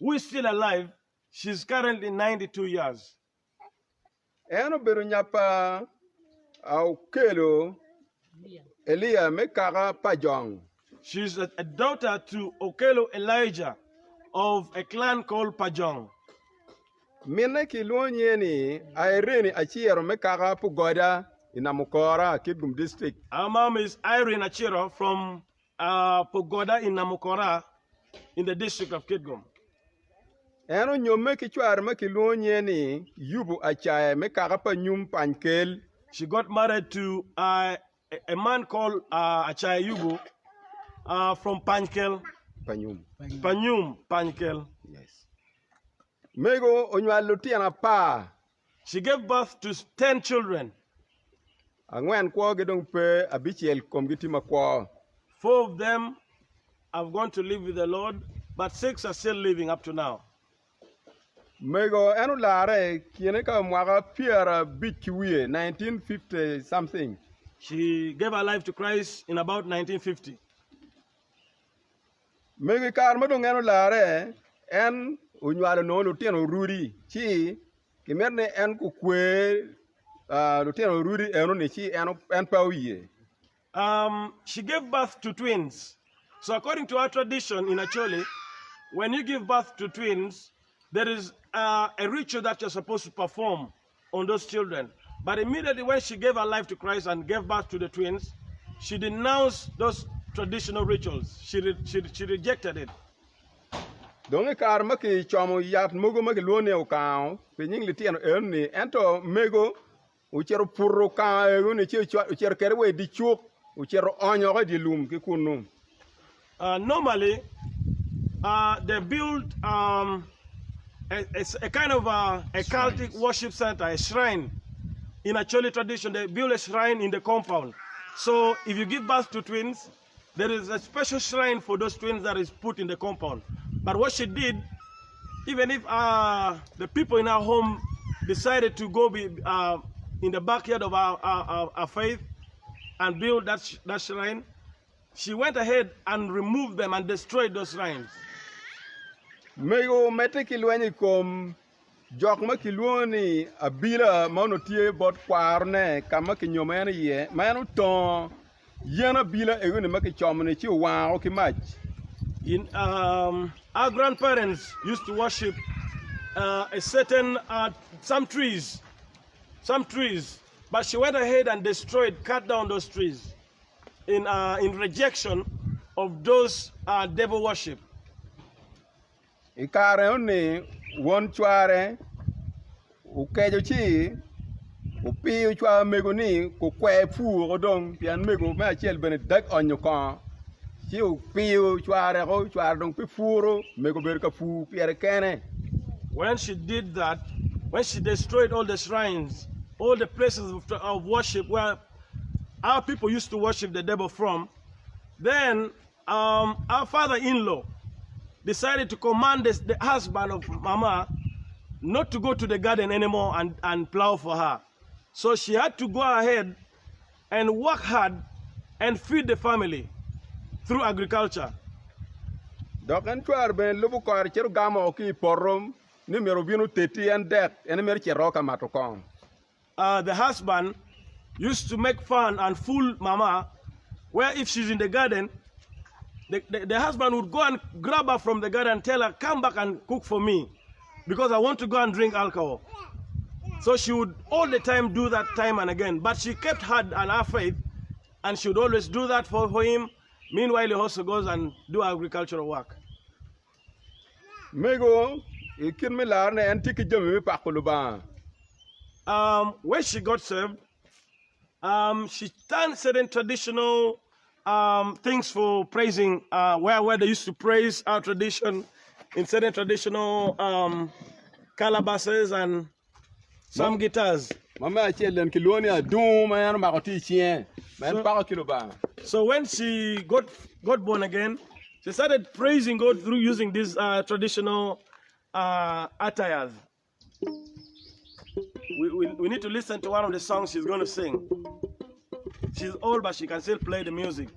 who is still alive, she's currently 92 years. En obedo nya pa Okello Elia me kaka pa Jong. She is a daughter to Okello Elijah of a clan called Pajong. Minne kilwongo nyinge ni Irene Aciro me kaka Pugoda i Namukora, Kitgum District. Her mom is Irene Aciro from Pugoda in Namukora in the district of Kitgum. En onyomme ki cware ma kilwongo nyinge ni Yubu Acaye me kaka pa Nyum Panykel. She got married to a man called Acaye Yubu from Panykel. Panyum. Panyum Panykel. Yes. Mego onywalo lutino apar. She gave birth to 10 children. Angwen kwogi dong pe, abicel komgi tye makwo. Four of them have gone to live with the Lord, but six are still living up to now. Mego en olarre i kine ka mwaka pyerabic ki wiye, 1950 something. She gave her life to Christ in about 1950. Mego i kare ma dong en olarre, en onywalo nongo lutino orudi, ci kimito ni en gukwer lutino orudi eno-ni, ci en pe oye. Um, she gave birth to twins. So according to our tradition in Acholi, when you give birth to twins, there is uh, a ritual that you're supposed to perform on those children. But immediately when she gave her life to Christ and gave birth to the twins, she denounced those traditional rituals. She, re- she, she rejected it. Dong i kare ma kicomo yat mogo ma kilwongo ni okango pi nying litino eno-ni, ento mego Ocito oputo okanga ego-ni ci ocito kwede wa i dye cuk, ocito oonyo woko i dye lum ki kunnu. Normally, they build a kind of a cultic worship center, a shrine. In Acholi tradition, they build a shrine in the compound. So if you give birth to twins, there is a special shrine for those twins that is put in the compound. But what she did, even if uh, the people in our home decided to go be, uh, in the backyard of our, our, our faith and build that, that shrine, she went ahead and removed them and destroyed those shrines. Mego medde ki lweny i kom jok ma kilwongo ni abila ma onongo tye bot kwarone ka ma kinyomo en iye, ma en otongo yen abila egoni ma kicomo-ni ci owango ki mac. In, um, our grandparents used to worship uh, a certain uh, some trees, some trees, but she went ahead and destroyed, cut down those trees in, uh, in rejection of those uh, devil worship. I kare enoni, won cware okeco ci opiyo cwar mego ni gukwer pur woko dong pien mego me acel bene dag onyo kongo ci opiyo cware woko cware dong pe puro mego obedo ka pur pire kene. When she did that, when she destroyed all the shrines, all the places of, of worship where our people used to worship the devil from, then Um, our father-in-law decided to command this, the husband of Mama not to go to the garden anymore and, and plow for her. So she had to go ahead and work hard and feed the family through agriculture. Dok en cware bene lubo kore cito gamo ki i poto ni myero obin oteti en dek, en mito cito ka mato kongo. The husband used to make fun and fool mama where if she's in the garden, the, the, the husband would go and grab her from the garden and tell her, come back and cook for me because I want to go and drink alcohol. So she would all the time do that time and again. But she kept hard on her faith and she would always do that for, for him. Meanwhile, he also goes and do agricultural work. Mego, i kit me larone en tye ki jami me pako Lubanga. Um, when she got saved, um, she done certain traditional um, things for praising, uh, where, where they used to praise our tradition in certain traditional um, calabashes and some guitars. Ma me acel en kilwongo ni adungu ma en omako tye i cinge ma en pako ki Lubanga. So when she got, got born again, she started praising God through using these uh, traditional uh, attires. We, we, we need to listen to one of the songs she's going to sing. She's old, but she can still play the music.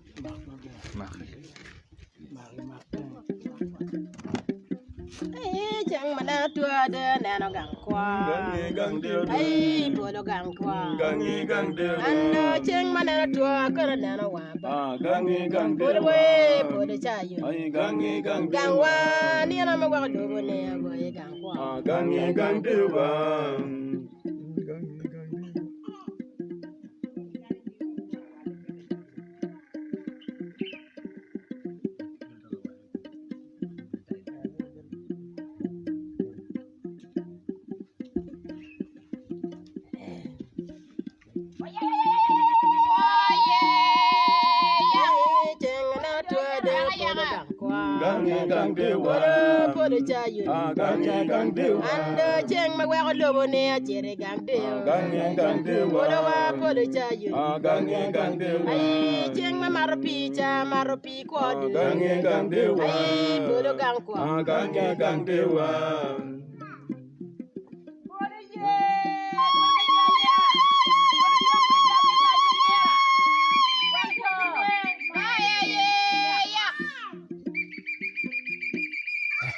Ceng ma neno two ada neno gang kwo. Ai polo gang kwo. An do ceng ma neno two kono neno wanga ba. Polo we polo ca yo. Gang wa nino ma gwoko lobo ne agoye gang kwo. Ceng ma weko lobo ni acito i gang deyo polo wa polo ca yo ceng ma mato pii ca mato pii kwo ducu. Gangi gang dewa. Ai polo gang kwo. Gangi gang dewa.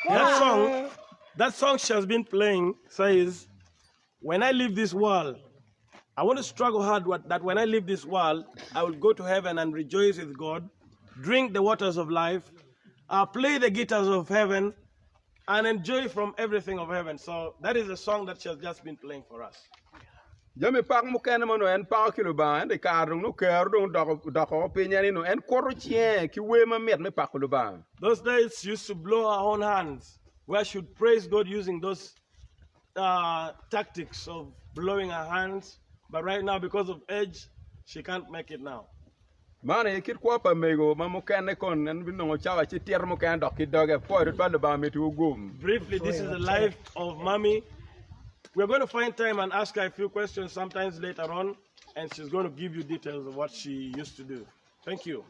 That song, that song she has been playing says, When I leave this world, I want to struggle hard that when I leave this world, I will go to heaven and rejoice with God, drink the waters of life, uh, play the guitars of heaven, and enjoy from everything of heaven. So that is a song that she has just been playing for us. Jami pak mukene ma onongo en pako ki Lubanga, ento i kare dong nongo kero dong odoko piny en ni nongo en kuto cinge ki wer mamit me pako Lubanga. Those days she used to blow her own hands where she would praise God using those uh, tactics of blowing her hands, but right now, because of age, she can't make it now. Man aye kit kwo pa mego ma mukene kon en binongo cawa ci tito mukene dok ki doge. Pwoyo tutwal Lubanga mitiwu gum. Briefly, this is the life of mommy. We're going to find time and ask her a few questions sometimes later on, and she's going to give you details of what she used to do. Thank you.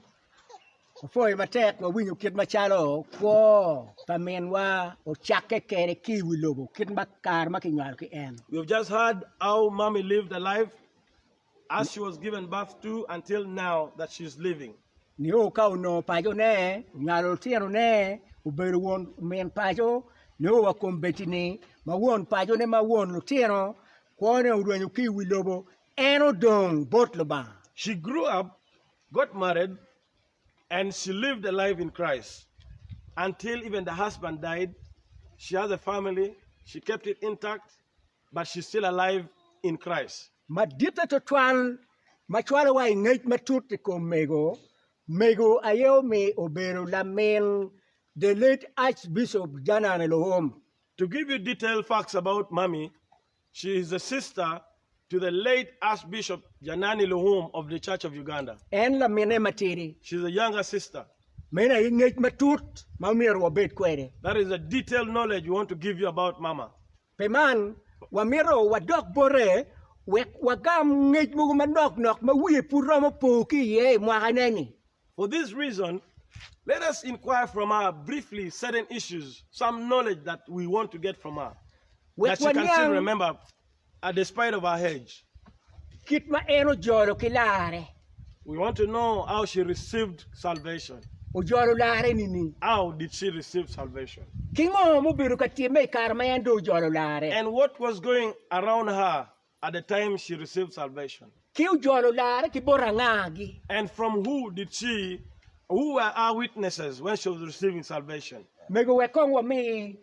Wapwoyo matek wawinyo kit macalo kwo pa minwa ocakke kwede ki i wi lobo kit ma kare ma kinywalo ki en. We've just heard how mommy lived a life as she was given birth to until now that she's living. Nio ka onongo pacone, onywalo lutinone, obedo won min paco, nio wa kombeddi-ni ma won pacone ma won lutino kwone orwenyo ki i wi lobo, en odong bot Lubanga. She grew up got married, and she lived a life in Christ until even the husband died. She has a family, she kept it intact, but she's still alive in Christ. Maditte twatwal ma cwalowa i ngec matut i kom mego, mego aye omi obedo lamin the late Archbishop Janani Luwum. To give you detailed facts about Mommy, she is the sister to the late Archbishop Janani Luwum of the Church of Uganda. En lamine matidi. She's a younger sister. Meno aye ngec matut ma myero wabed kwede. That is a detailed knowledge we want to give you about Mama. Pi man, wamito wadok bote wek wagam ngec mogo manok nok ma wiye pud romo po ki iye i mwakane-ni. For this reason, let us inquire from her briefly certain issues, some knowledge that we want to get from her, Wek that she can still waniang remember uh, despite of her age. kit ma en ojolo ki larre. We want to know how she received salvation. Ojolo larre nining? How did she receive salvation? Ki ngo mubedo ka timme i kare ma en dong ojolo larre? And what was going around her at the time she received salvation. Ki ojolo larre ki bot angagi? And from who did she, who were her witnesses when she was receiving salvation? Mego wek kong wami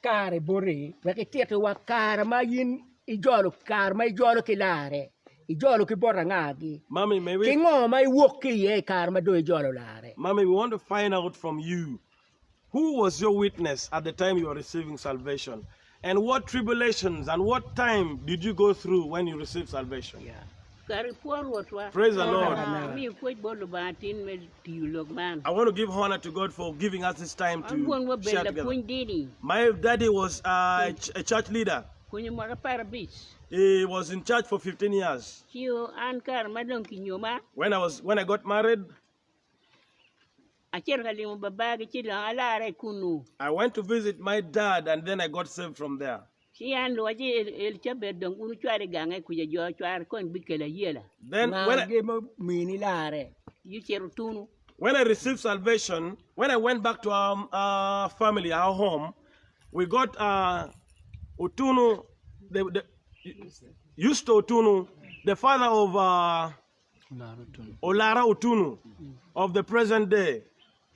kare boti wek itittiwa kare ma in ijolo, kare ma ijolo ki larre, ijolo ki bot angagi? Mommy, may we, Ki ngo ma iwok ki iye i kare ma dong ijolo larre? Mommy, we want to find out from you who was your witness at the time you were receiving salvation? And what tribulations and what time did you go through when you received salvation? Yeah. Kare pwo Rwotwa. Praise the Lord. Amiyo pwoc bot Lubanga tin me tiyo lok man. I want to give honor to God for giving us this time An wonwa to share obedo together. lapwony dini My daddy was uh, a, ch- a church leader. pwonyo mwaka 15. He was in church for 15 years. Ci an kare ma dong kinyoma, When I was when I got married, Acito ka limo babagi ci dong alarre i kunnu. I went to visit my dad and then I got saved from there. Ci an luwa ci Elicabet dong wun wucwale i gange kuca jo cware kony bikelo ayela. Then when I, Ngagi mumini larre? Ci ocito tunu. when I received salvation, when I went back to our, our family, our home, We got Otunu, the Yusto Otunu, the father of Olara Otunu of the present day.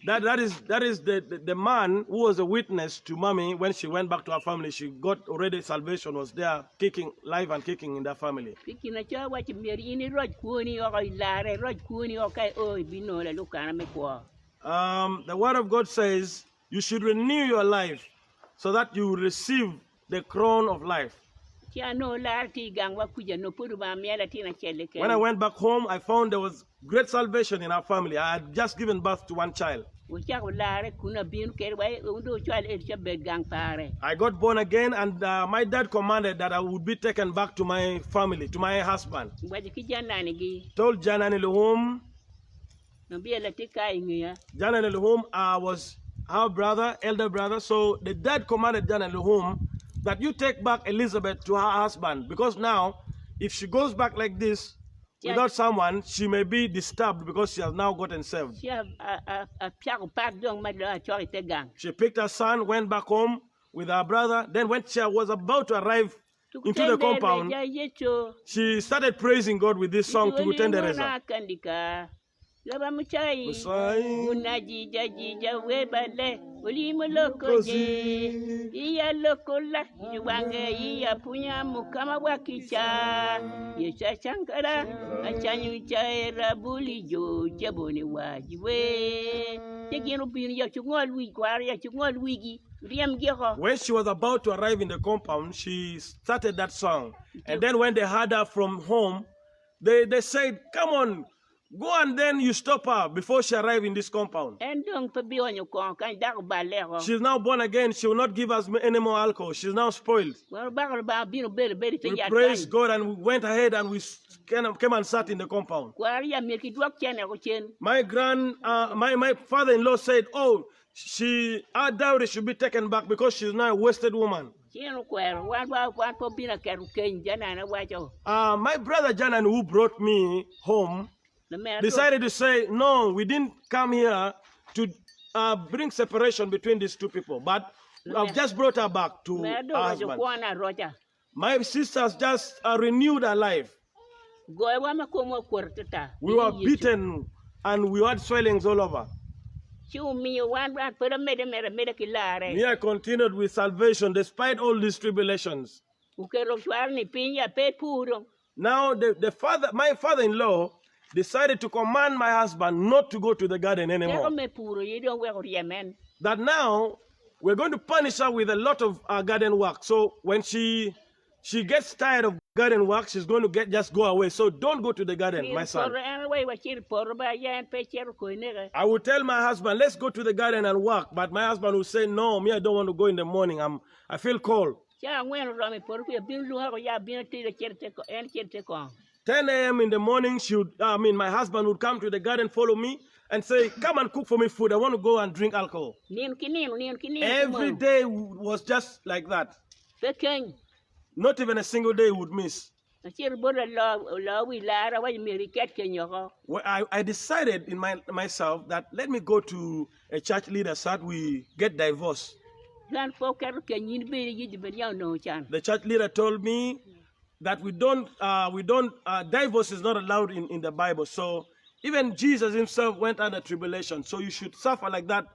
That, that is, that is the, the, the man who was a witness to mommy when she went back to her family. She got already salvation was there, kicking, live and kicking in that family. Pi ginacoya waco myero in iroc kwoni oko i larre, iroc kwoni oko ka io ibinongo lalukana me kwo. Um, the word of God says you should renew your life so that you will receive the crown of life. Ci anongo larre tye i gangwa kuca, nongo pud Lubanga miya latin acel keken. When I went back home, I found there was great salvation in our family. I had just given birth to one child. Wucako larre kun abino kwede wa wun dong wucwalo Elicabet gang pare. I got born again, and uh, my dad commanded that I would be taken back to my family, to my husband. Waco ki jananigi, Told Janani Luhum, Nongo tye ka i ngeya. Janani Luhum uh, was her brother, elder brother. So the dad commanded Janani Luhum that you take back Elizabeth to her husband because now, if she goes back like this without someone, she may be disturbed because she has now gotten saved. Ci apyako pat dong ma dong acoko i te gang. She picked her son, went back home with her brother. Then, when she was about to arrive into the compound, she started praising God with this song, Tukutendereza. Kandika laba muchai Musai. unajija jija webale ulimulokoje iya lokola juwange iya punya mukama wakicha yesha shankara achanyu chaera bulijo jaboni wajiwe jegino bino ya chungol wi kwar ya chungol wigi riem giko When she was about to arrive in the compound, she started that song. And then when they heard her from home, they said, Come on, go and then you stop her before she arrive in this compound. En dong pe bionyo kongo kany dako baleko. She's now born again. She will not give us any more alcohol. She's now spoiled. Wan bako Lubanga bino bedo bedo te We yat praised kany. God and we went ahead and we came and sat in the compound. Kwar ya myero kidwok cene ko cen. My grand, my father-in-law said, "Oh, she, her dowry should be taken back because she's now a wasted woman." Cen okwero wan wa wan po bino aketo keny janana waco. My brother Janan, who brought me home, Lamera decided to say, "No, we didn't come here to bring separation between these two people, but I've just brought her back to Lamera her dong owaco husband." kwona aroca. My sisters just renewed her life. Goyowa ma komwa okwoto tata. We were beaten and we had swellings all over. Ci omiyo wan wan pud amedde mere ameda ki larre. Me, I continued with salvation despite all these tribulations. Oketo cware ni piny ya pe puro. Now the father, my father-in-law, decided to command my husband not to go to the garden Teko anymore. me puro ye dong weko ryem en. That now we're going to punish her with a lot of garden work. So when she gets tired of garden work, she's going to get just go away. So don't go to the garden, my son. Poto en wai wa cito poto ba ya en pe cito koi neke. I would tell my husband, let's go to the garden and work. But my husband would say, no, me, I don't want to go in the morning. I feel cold. Ca angwen oromo i poto kuca bino lunga ko ya bino tida cito te ko en cito te kong. 10 a.m. in the morning, she would, I mean, my husband would come to the garden, follow me, and say, come and cook for me food. I want to go and drink alcohol. Nino ki nino, nino ki nino. Every day was just like that. Pe keny. Not even a single day would miss. Acito bot lo wi lara waco myero iket keny oko. Well, I decided in myself that let me go to a church leader so that we get divorced. Wan pe oketo keny in bene Yecu bene ya onongo can. The church leader told me that we don't, divorce is not allowed in the Bible. So even Jesus himself went under tribulation. So you should suffer like that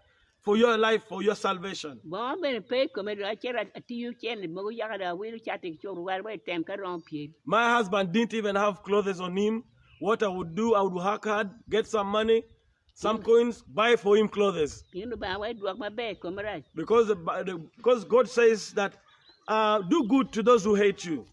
for your life, for your salvation. Bongo bene pe i kome dong acito atiyo cente mogo yaka dong awilo cati ki curuwal wa i tem ka romo pyem. My husband didn't even have clothes on him. What I would do, I would work hard, get some money, some coins, buy for him clothes. Pien Lubanga wa idwok maber i kome rac. Because because God says that do good to those who hate you.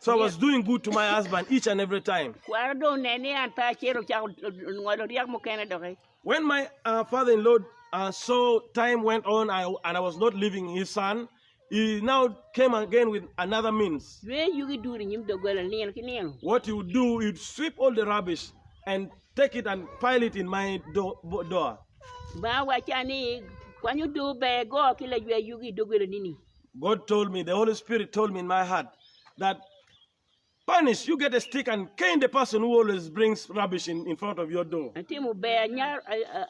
So I was doing good to my husband each and every time. Kwara dong nen ni an pe acito ocako ngolo ryek mukene doki. When my father-in-law saw time went on and I was not leaving his son, he now came again with another means. Ywe yugi duri nyim doggola nino ki nino. What he would do, he'd sweep all the rubbish and take it and pile it in my door. Lubanga wacca ni kwanyo dur ber go ki laywe yugi i doggola nini. God told me, the Holy Spirit told me in my heart that punish, you get a stick and cane the person who always brings rubbish in front of your door. Atimo ber anyar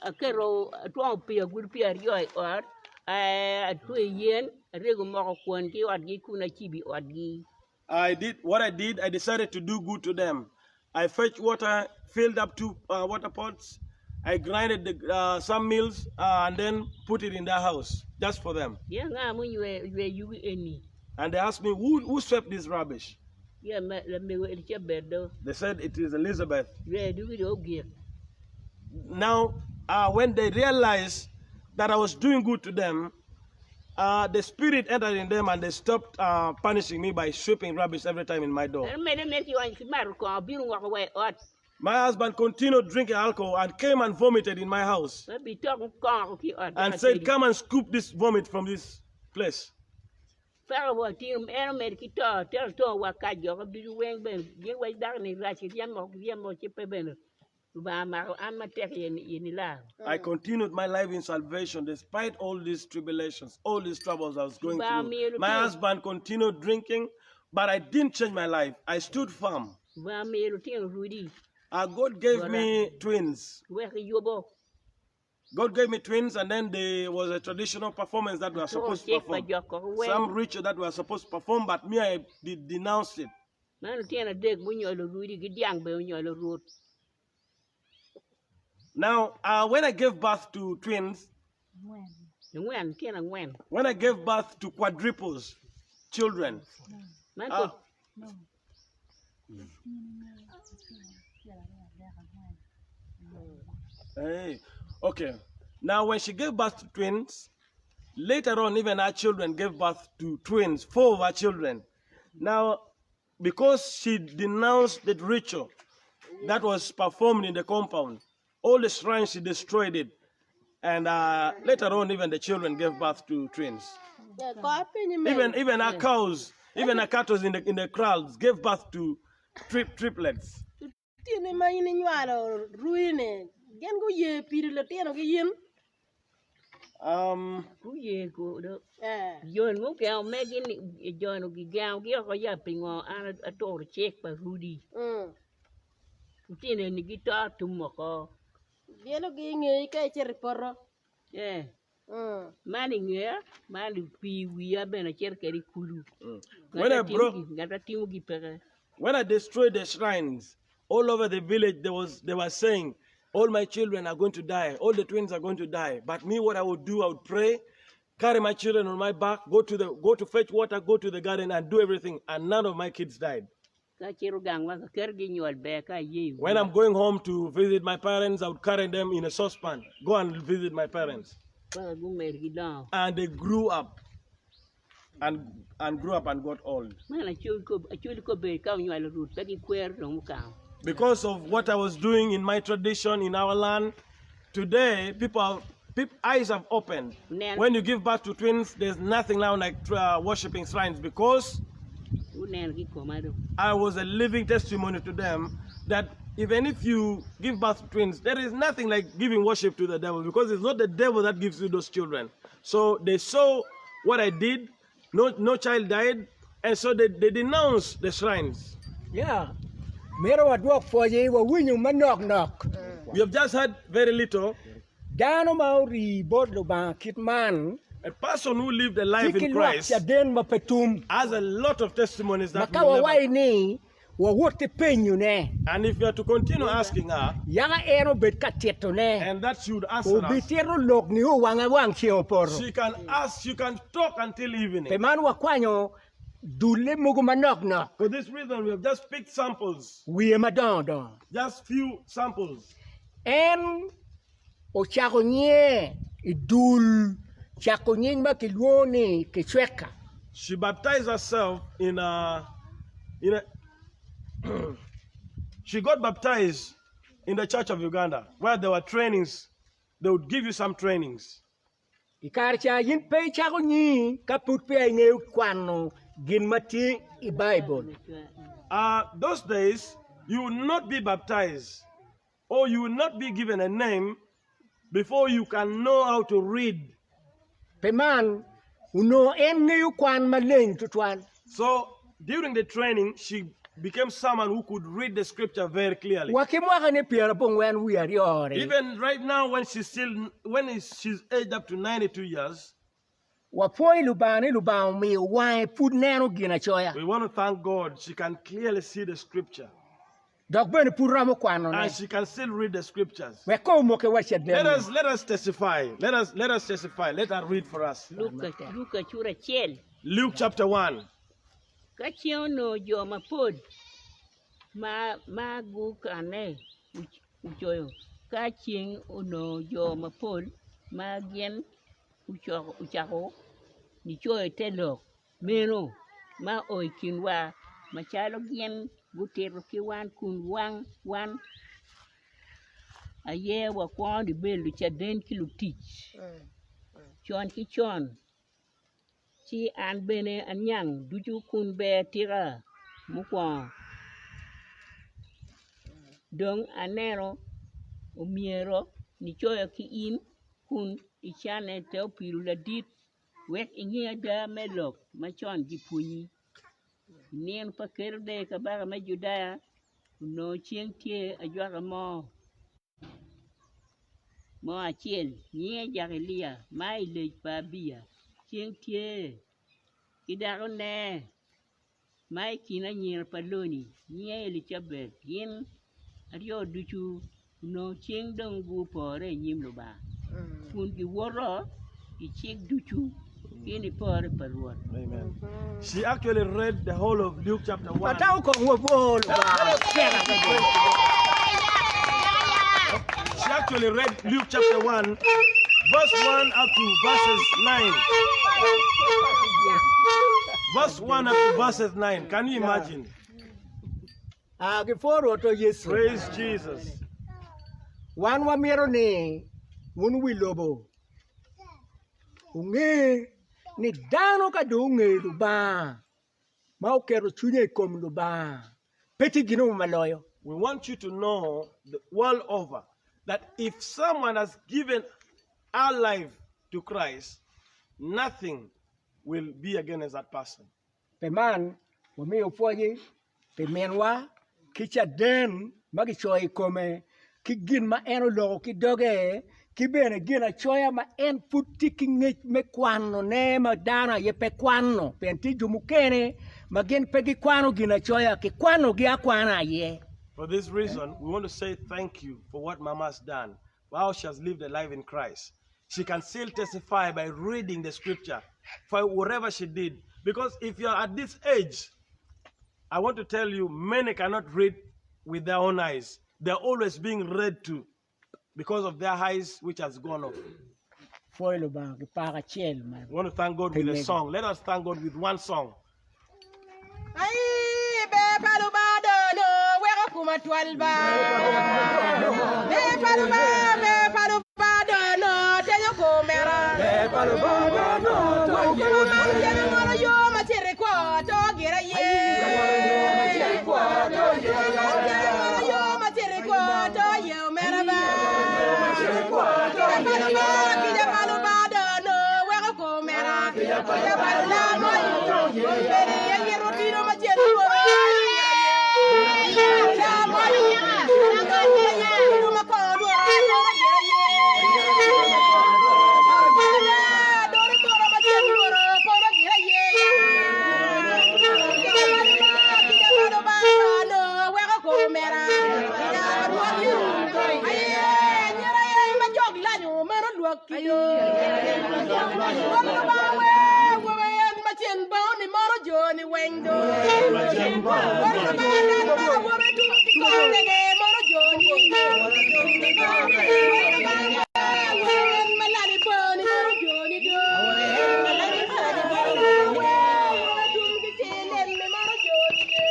aketo atwongo pii agulu pii aryo i ot. Atweyo yen, arego moko kwon ki i otgi kun acibo i otgi. I did what I did, I decided to do good to them. I fetched water, filled up two water pots, I grinded the, some meals and then put it in their house just for them. Gin anga ma oywe yugi eni? And they asked me, who, who swept this rubbish? Yeah, lamego Elizabeth do. They said it is Elizabeth. Ywe yugi do ogik. Now, when they realized that I was doing good to them, the spirit entered in them and they stopped punishing me by sweeping rubbish every time in my door. En omedde mere ki onyo ki mato kongo obino woko wa i ot. My husband continued drinking alcohol and came and vomited in my house Wek bitoko kongo ki i ot and said, Come and scoop this vomit from this place. Peko wa tino en omedo ki to tero to wa kac joko ducu weng bene gin waco dako ni rac kiryemo kiryemo ci pe bene Lubanga omako an matek iye nilaro. I continued my life in salvation despite all these tribulations, all these troubles I was going Lubanga through. omiyo My lutino husband continued drinking, but I didn't change my life. I stood firm. Lubanga omiyo lutino rudi God gave bota me twins. wek giyubo. God gave me twins, and then there was a traditional performance that we were Aturo supposed to cik pa perform. jok koko weng. Some ritual that we were supposed to perform, but me, I did denounce it. Man lutino adek munyolo rudi ki dyang bene onyolo rut. Now, when I gave birth to twins, Angwen, lutino angwen. when I gave birth to quadruples children, Man ko hey, okay. Now, when she gave birth to twins, later on, even our children gave birth to twins, four of our children. Now, because she denounced the ritual that was performed in the compound, all the shrines, she destroyed it. And later on, even the children gave birth to twins. Even even our cows, even our cattle in the crowds gave birth to triplets. Lutini ma in inywalo rui-ni, gin guye pido litinogi in? Um, Guye kodo. Eh. Jon mugengo megi ni jon gigengo gi oko ya pingo an aturo cik pa Rudi. Lutino ni gito tum oko. Byelogi i ngeyi ka icito i poto. Eh. Man i ngeya, man pii wiya bene acito kwede i kulu. When I broke, Ngat atimogi peke. when I destroyed the shrines all over the village, there was they were saying, all my children are going to die, all the twins are going to die. But me, what I would do, I would pray, carry my children on my back, go to the go to fetch water, go to the garden, and do everything. And none of my kids died. Ka acito gang ma ka keto ginywal ber ka aye i When wiya. I'm going home to visit my parents, I would carry them in a saucepan, go and visit my parents. Paka gumedo ki dongo. And they grew up and and grew up and got old. Man acwali kobedi ka onywalo Ruth pe gikwero dong mukama. Because of what I was doing in my tradition, in our land, today people are, people, eyes have opened. Nen. When you give birth to twins, there's nothing now like worshiping shrines because Guneno ki koma dong. I was a living testimony to them that even if you give birth to twins, there is nothing like giving worship to the devil because it's not the devil that gives you those children. So they saw what I did, no, no child died, and so they, they denounced the shrines. Ya, mito wadwok pwoc wawinyo manok nok. We have just had very little. Dano ma ori bot Lubanga kit man, A person who lived a tye life ki in lwak Christ caden ma pe tum, has a lot of testimonies ma that ka will never. wawaco ni wawot ki penyone, And if you are to continue asking her, yaka en obed ka titone, and that she would answer us, obitito lok nio wang wang ceng opoto. she can ask, she can talk until Pi evening. man wakwanyo dulle mogo manok nok, For this reason, we have just picked samples, wiye madongo dongo. just few samples. En ocako nyinge i dul cako nying ma kilwongo ni Kicweka. She baptized herself in a, in a she got baptized in the Church of Uganda, where there were trainings. They would give you some trainings. I kare ca, in pe icako nyingi ka pud peya ingeyo kwano gin ma tye i Baibul. Those days, you would not be baptized or you will not be given a name before you can know how to read. Pi man, onongo en ngeyo kwan maleng tutwal. So during the training, she became someone who could read the scripture very clearly. Wa ki mwakane 92-ri. Even right now, when she's still, when she's aged up to 92 years. Wapwoyo Lubanga ni Lubanga omiyo wange pud neno ginacoya. We want to thank God she can clearly see the scripture. Dok bene pud romo kwanone. And she can still read the scriptures. Wek kong omoke wa Let cadenne. us let us testify. Let us let us testify. Let her read for us. Luka, Luka cura acel. Luke chapter 1. Ka ceng onongo jo mapol ma ma gukanne ocoyo, ka ceng onongo jo mapol ma gin ocako nicoyo te lok meno ma o i kinwa macalo gin gutito ki wan kun wan aye wakwongo nibedo lucaden ki lutic con ki con, ci an bene aniang ducu kun ber atika mukwongo. Dong aneno omyero nicoyo ki in kun icanne Teopilo ladit, wek inge ada me lok ma con gipwonyi. I nino pa Kerode kabaka me Judaya, onongo ceng tye ajwaka mo acel, nyinge Jakaria, ma i lec pa Abia. Ceng tye ki dakone ma i kin anyira pa Loni, nyinge Elicabet, gin aryo ducu onongo ceng dong gupore i nyim Lubanga, kun giwoto i cik ducu ki nipore pa Rwot. Amen. She actually read the whole of Luke chapter 1. Atako kong wabor Lubanga. She actually read Luke chapter 1, verse 1 up to verses 9. Verse 1 up to verses 9. Can you imagine? Ah, gipwo Rwotwa Yecu. Praise Jesus. Wan wamito ni wun wi lobo wunge ni dano ka dong ongeyo Lubanga ma oketo cwinye i kom Lubanga pe tye gin mo ma loyo. We want you to know the world over that if someone has given our life to Christ, nothing will be against that person. Pi man, wamiyo pwoci pi minwa ki caden ma kicoyo i kome, ki gin ma en oloko ki doge, ki bene ginacoya ma en pud tye ki ngec me kwanone ma dano aye pe kwano, pien tye jo mukene ma gin pe gikwano ginacoya, kikwanogi akwana aye. For this reason, we want to say thank you for what Mama has done, for how she has lived a life in Christ. She can still testify by reading the scripture for whatever she did. Because if you are at this age, I want to tell you, many cannot read with their own eyes. They're always being read to because of their eyes which has gone off. Pwoyo Lubanga ki pak acel ma We want to thank God with a song. Let us thank God with one song. Ai, ber pa Lubanga dono weko kuma twal ba. Ber pa Lubanga, ber pa Lubanga dono tenyo komera. Ber pa Lubanga dono kuma man cen ngolo yo ma cito i kwo to gira ye. Cen ngolo yo ma cito i kwo to ye omera ba. Kica pa Lubanga, kica pa Lubanga dono weko komera. Kica pa Lubanga Bedo iye yito tino ma cen lworo. Tino ma kono lworo kono gire ye. Dore boro ma cen lworo kono gire ye. Kica pa Lubanga no weko komera. Aye anyira aye ma jok lanyo meno lwak kido. Wek Lubanga we awobe en ma cen bao ni moro jo ni weng do. Wek Lubanga dan ma awobe tung ki kor tege moro jo ni. Wek Lubanga we awobe en ma lali bo ni moro jo ni do. Wek Lubanga we awobe tung ki cilem ni moro jo ni do.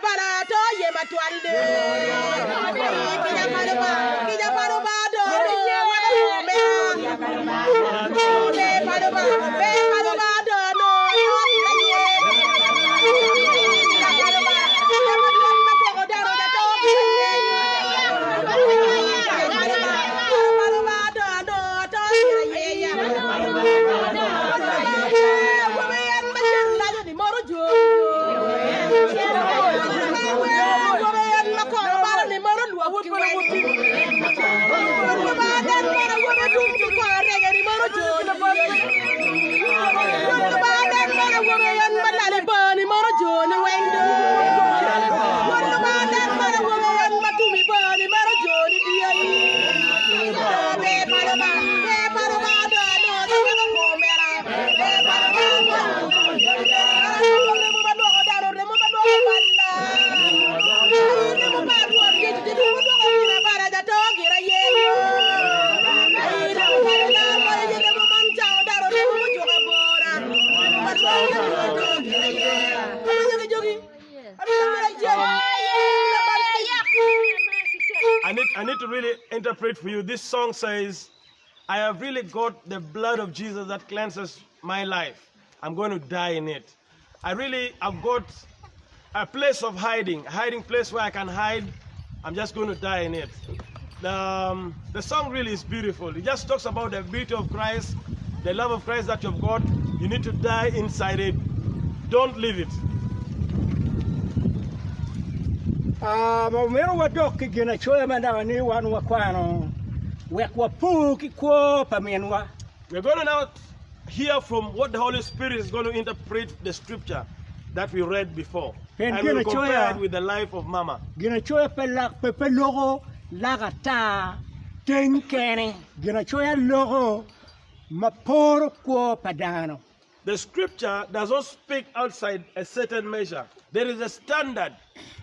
bala to ye matwal de. Kica pa Lubanga, kica pa Lubanga do do weko two mera. Ber pa Lubanga, ber pa Lubanga do do to gira ye. Kica pa Lubanga, kica pa dwon ma gwoko dano da to gira ye. Ber pa Lubanga, ber pa Lubanga do do to gira ye ya. Awobe en ma cen laco ni moro joni jo. Awobe en ma kono balo ni moro lwok ki weng. Lubanga den mono awobe tum ki kono rege ni moro joni. Lubanga den mono awobe en ma lali bor ni moro joni weng do. Lubanga den mono awobe en ma tum i bor ni moro joni dyegi. Ber pa Lubanga, ber pa Lubanga do anongo dok weko kwo mera. Ber pa Lubanga do remo ma lwoko dano, remo ma lwoko balla. Remo pa Rwot Yecu tye remo ma lwoko gin abala ja to gira ye yo. Remo pa Lubanga konyo ye remo man cango dano, remo mujuko abora. Remo ma lwoko dano to gira ye. Amanyo ki jogi. I need, I need to really interpret for you. This song says, I have really got the blood of Jesus that cleanses my life. I'm going to die in it. I really have got a place of hiding, a hiding place where I can hide. I'm just going to die in it. The, um, the song really is beautiful. It just talks about the beauty of Christ, the love of Christ that you've got. You need to die inside it. Don't leave it. Ah, ma omyero wadok ki ginacoya ma naka ni wan wakwano wek wapur ki kwo pa minwa. We're going to now hear from what the Holy Spirit is going to interpret the scripture that we read before. Pien And we'll ginacoya- compare it with the life of Mama. Ginacoya pe lak pe pe loko lak ata teng kene. Ginacoya loko ma poro kwo pa dano. The scripture does not speak outside a certain measure. There is a standard,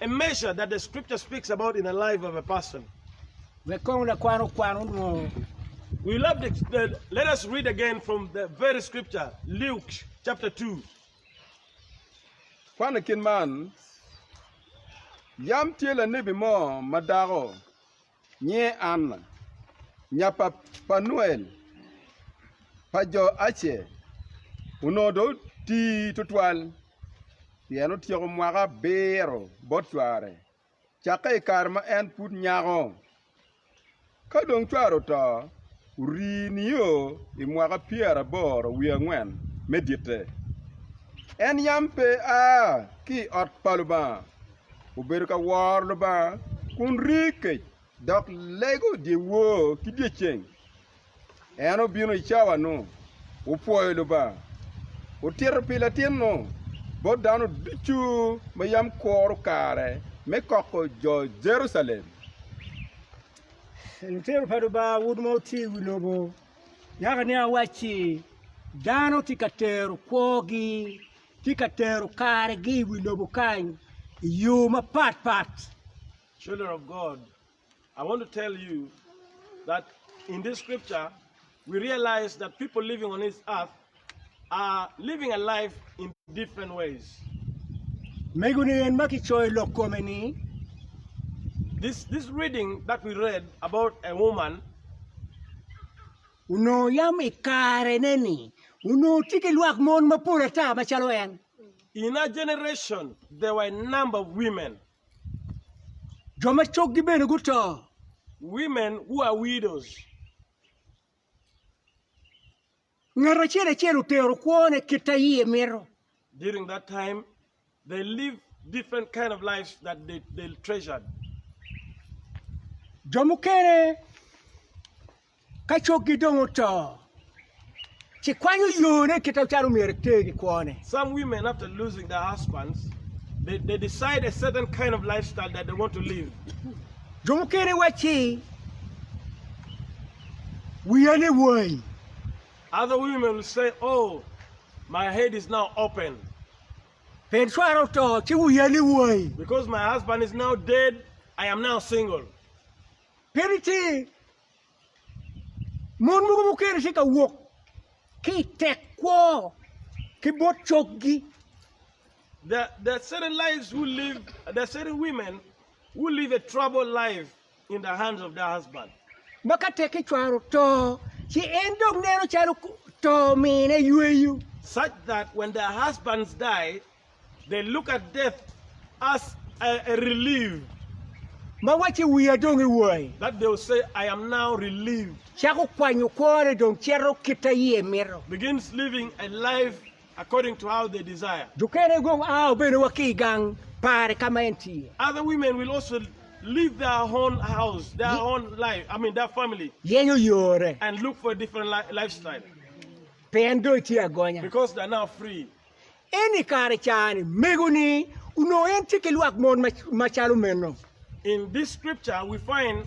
a measure that the scripture speaks about in the life of a person. Wek kong lakwan okwan onwo. We love the, the, let us read again from the very scripture, Luke chapter 2. Kwan i kin man, Yam tye lanebi mo ma dako, nyinge Anna, nya pa Panuel, pa jo Acer. Onongo dong oti twatwal, pien otyeko mwaka abiro bot cware, cakke i kare ma en pud nyako. Ka dong cware oto, ori nio i mwaka pyeraboro wiye angwen me ditte. En yam pe a ki i ot pa Lubanga, obedo ka woro Lubanga kun ri kec dok lego dyewor ki dyeceng. En obino i cawa-nu, opwoyo Lubanga, otito pi latin-nu bot dano ducu ma yam kuro kare me koko jo Jerucalem. Lutino pa Lubanga wun ma wutye i wi lobo, yaka ni awacci, dano tye ka tero kwogi, tye ka tero karegi i wi lobo kany i yo mapatpat. Children of God, I want to tell you that in this scripture, we realize that people living on this earth are living a life in different ways. Mego ni en ma kicoyo lok kome ni, This, this reading that we read about a woman, onongo yam i karene-ni onongo tye ki lwak mon mapol ata macalo en. in her generation, there were a number of women, Jo ma coggi bene guto. women who are widows. Ngat acel acel otero kwone kit a iye mito. During that time, they lived different kind of lives that they, they treasured. Jo mukene ka coggi dong oto, ci kwanyo yone kit macalo myero eter ki kwone. Some women, after losing their husbands, they, they decide a certain kind of lifestyle that they want to live. Jo mukene wacci, Wiya ni wai. Other women will say, Oh, my head is now open. Pien cwara oto, ci wiya ni wai. Because my husband is now dead, I am now single. Pien ci mon mogo mukene tye ka wok ki i tek kwo ki bot coggi. There, there are certain lives who live, there are certain women who live a troubled life in the hands of their husband. Ma ka tek kicwaro to, ci en dong neno calo to mine yweyo. Such that when their husbands die, they look at death as a, a relief. Ma wacci wiya dong iwai. That they will say, I am now relieved. Cako kwanyo kwone dong cito kit a iye mito. Begins living a life according to how they desire. Jokene gong ao bene wa ki i gang pare ka ma en tye. Other women will also leave their own house, their own life, I mean their family. Yenyo yore. And look for a different li lifestyle. Pien dong itye agonya. Because they are now free. En i kare ca-ni, mego-ni onongo en tye ki lwak mon macalo meno. In this scripture we find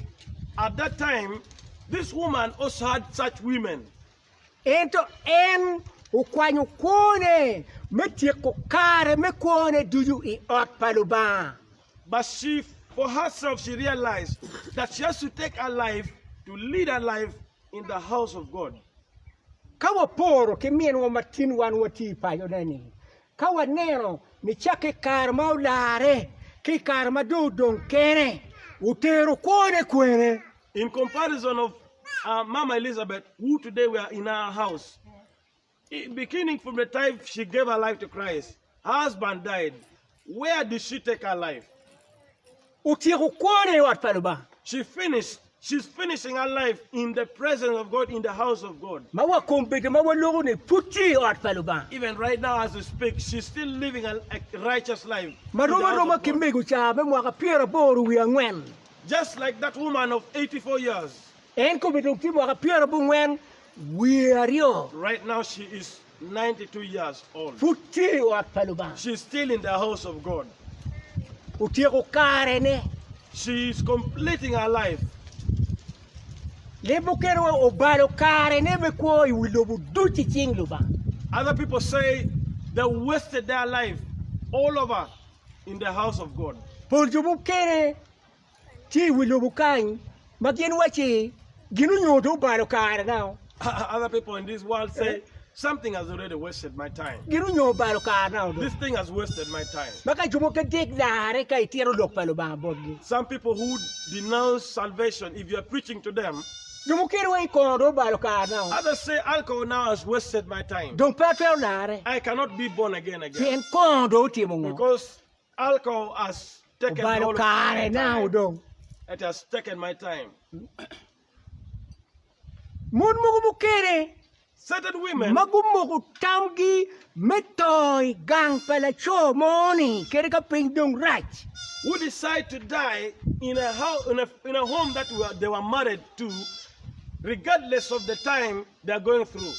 at that time this woman also had such women. Ento en okwanyo kwone me tyeko kare me kwone ducu i ot pa Lubanga. But she for herself she realized that she has to take her life to lead her life in the house of God. Ka waporo ki minwa ma tin wan watye i pacone-ni, ka waneno nicakke i kare ma olarre ki i kare ma dong odong kene, otero kwone kwene? In comparison of uh, Mama Elizabeth, who today we are in our house, beginning from the time she gave her life to Christ, her husband died. Where did she take her life? Otyeko kwone i ot pa Lubanga. She finished. She's finishing her life in the presence of God, in the house of God. Ma wa kombeddi ma waloko ni pud tye i ot pa Lubanga. Even right now as we speak, she's still living a, a righteous life. Ma rom aroma ki mego ca me mwaka pyeraboro wiye angwen. Just like that woman of 84 years. En kome dong tye mwaka pyerabongwen wiye aryo. Right now she is 92 years old. Pud tye i ot pa Lubanga. She is still in the house of God. Otyeko karene. She is completing her life. Leb mukene wa obalo karene me kwo i wi lobo ducu i cing Lubanga. Other people say they wasted their life all over in the house of God. Pol jo mukene tye i wi lobo kany ma gin wacci gin onyo dong obalo karena. Other people in this world say something has already wasted my time. Gin onyo obalo karena dong. This thing has wasted my time. Ma ka jo mogo dek larre ka itito lok pa Lubanga botgi. Some people who denounce salvation, if you are preaching to them, Jo mukene wai kongo dong obalo karena. Others say alcohol now has wasted my time. Dong pe atwero larre. I cannot be born again again. Pien kongo dong otimo ngo? Because alcohol has taken Obalo all of my kare na time. odong. It has taken my time. Mon mogo mukene Certain women ma gumoko tamgi me to i gang pa laco mo-ni kadi ka piny dong rac. who decide to die in a house, in a, in a home that were, they were married to, regardless of the time they are going through.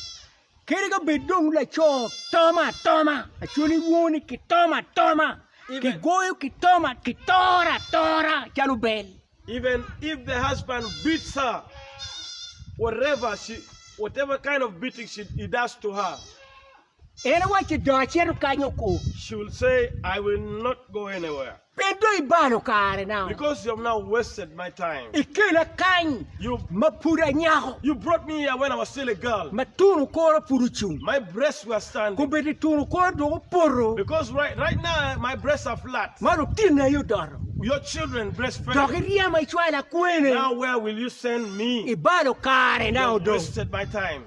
Kadi ka bed dong laco tomo atoma, acwali woni kitomo atoma, kigoyo kitomo, kitoro atora calo bel. Even if the husband beats her, whatever she, whatever kind of beating she, he does to her. En owacci, Dong acito kany oko. She will say, I will not go anywhere. Pien dong ibalo karena. Because you have now wasted my time. Ikela kany You, ma pud anyako. you brought me here when I was still a girl. Ma tunu kora pud ocung. My breasts were standing. Kombeddi tunu kora dong opoto. Because right, right now my breasts are flat. Ma lutinna aye odoto. Your children breastfed. Dok iryema icwala kwene. Now where will you send me? Ibalo karena You have odong. wasted my time.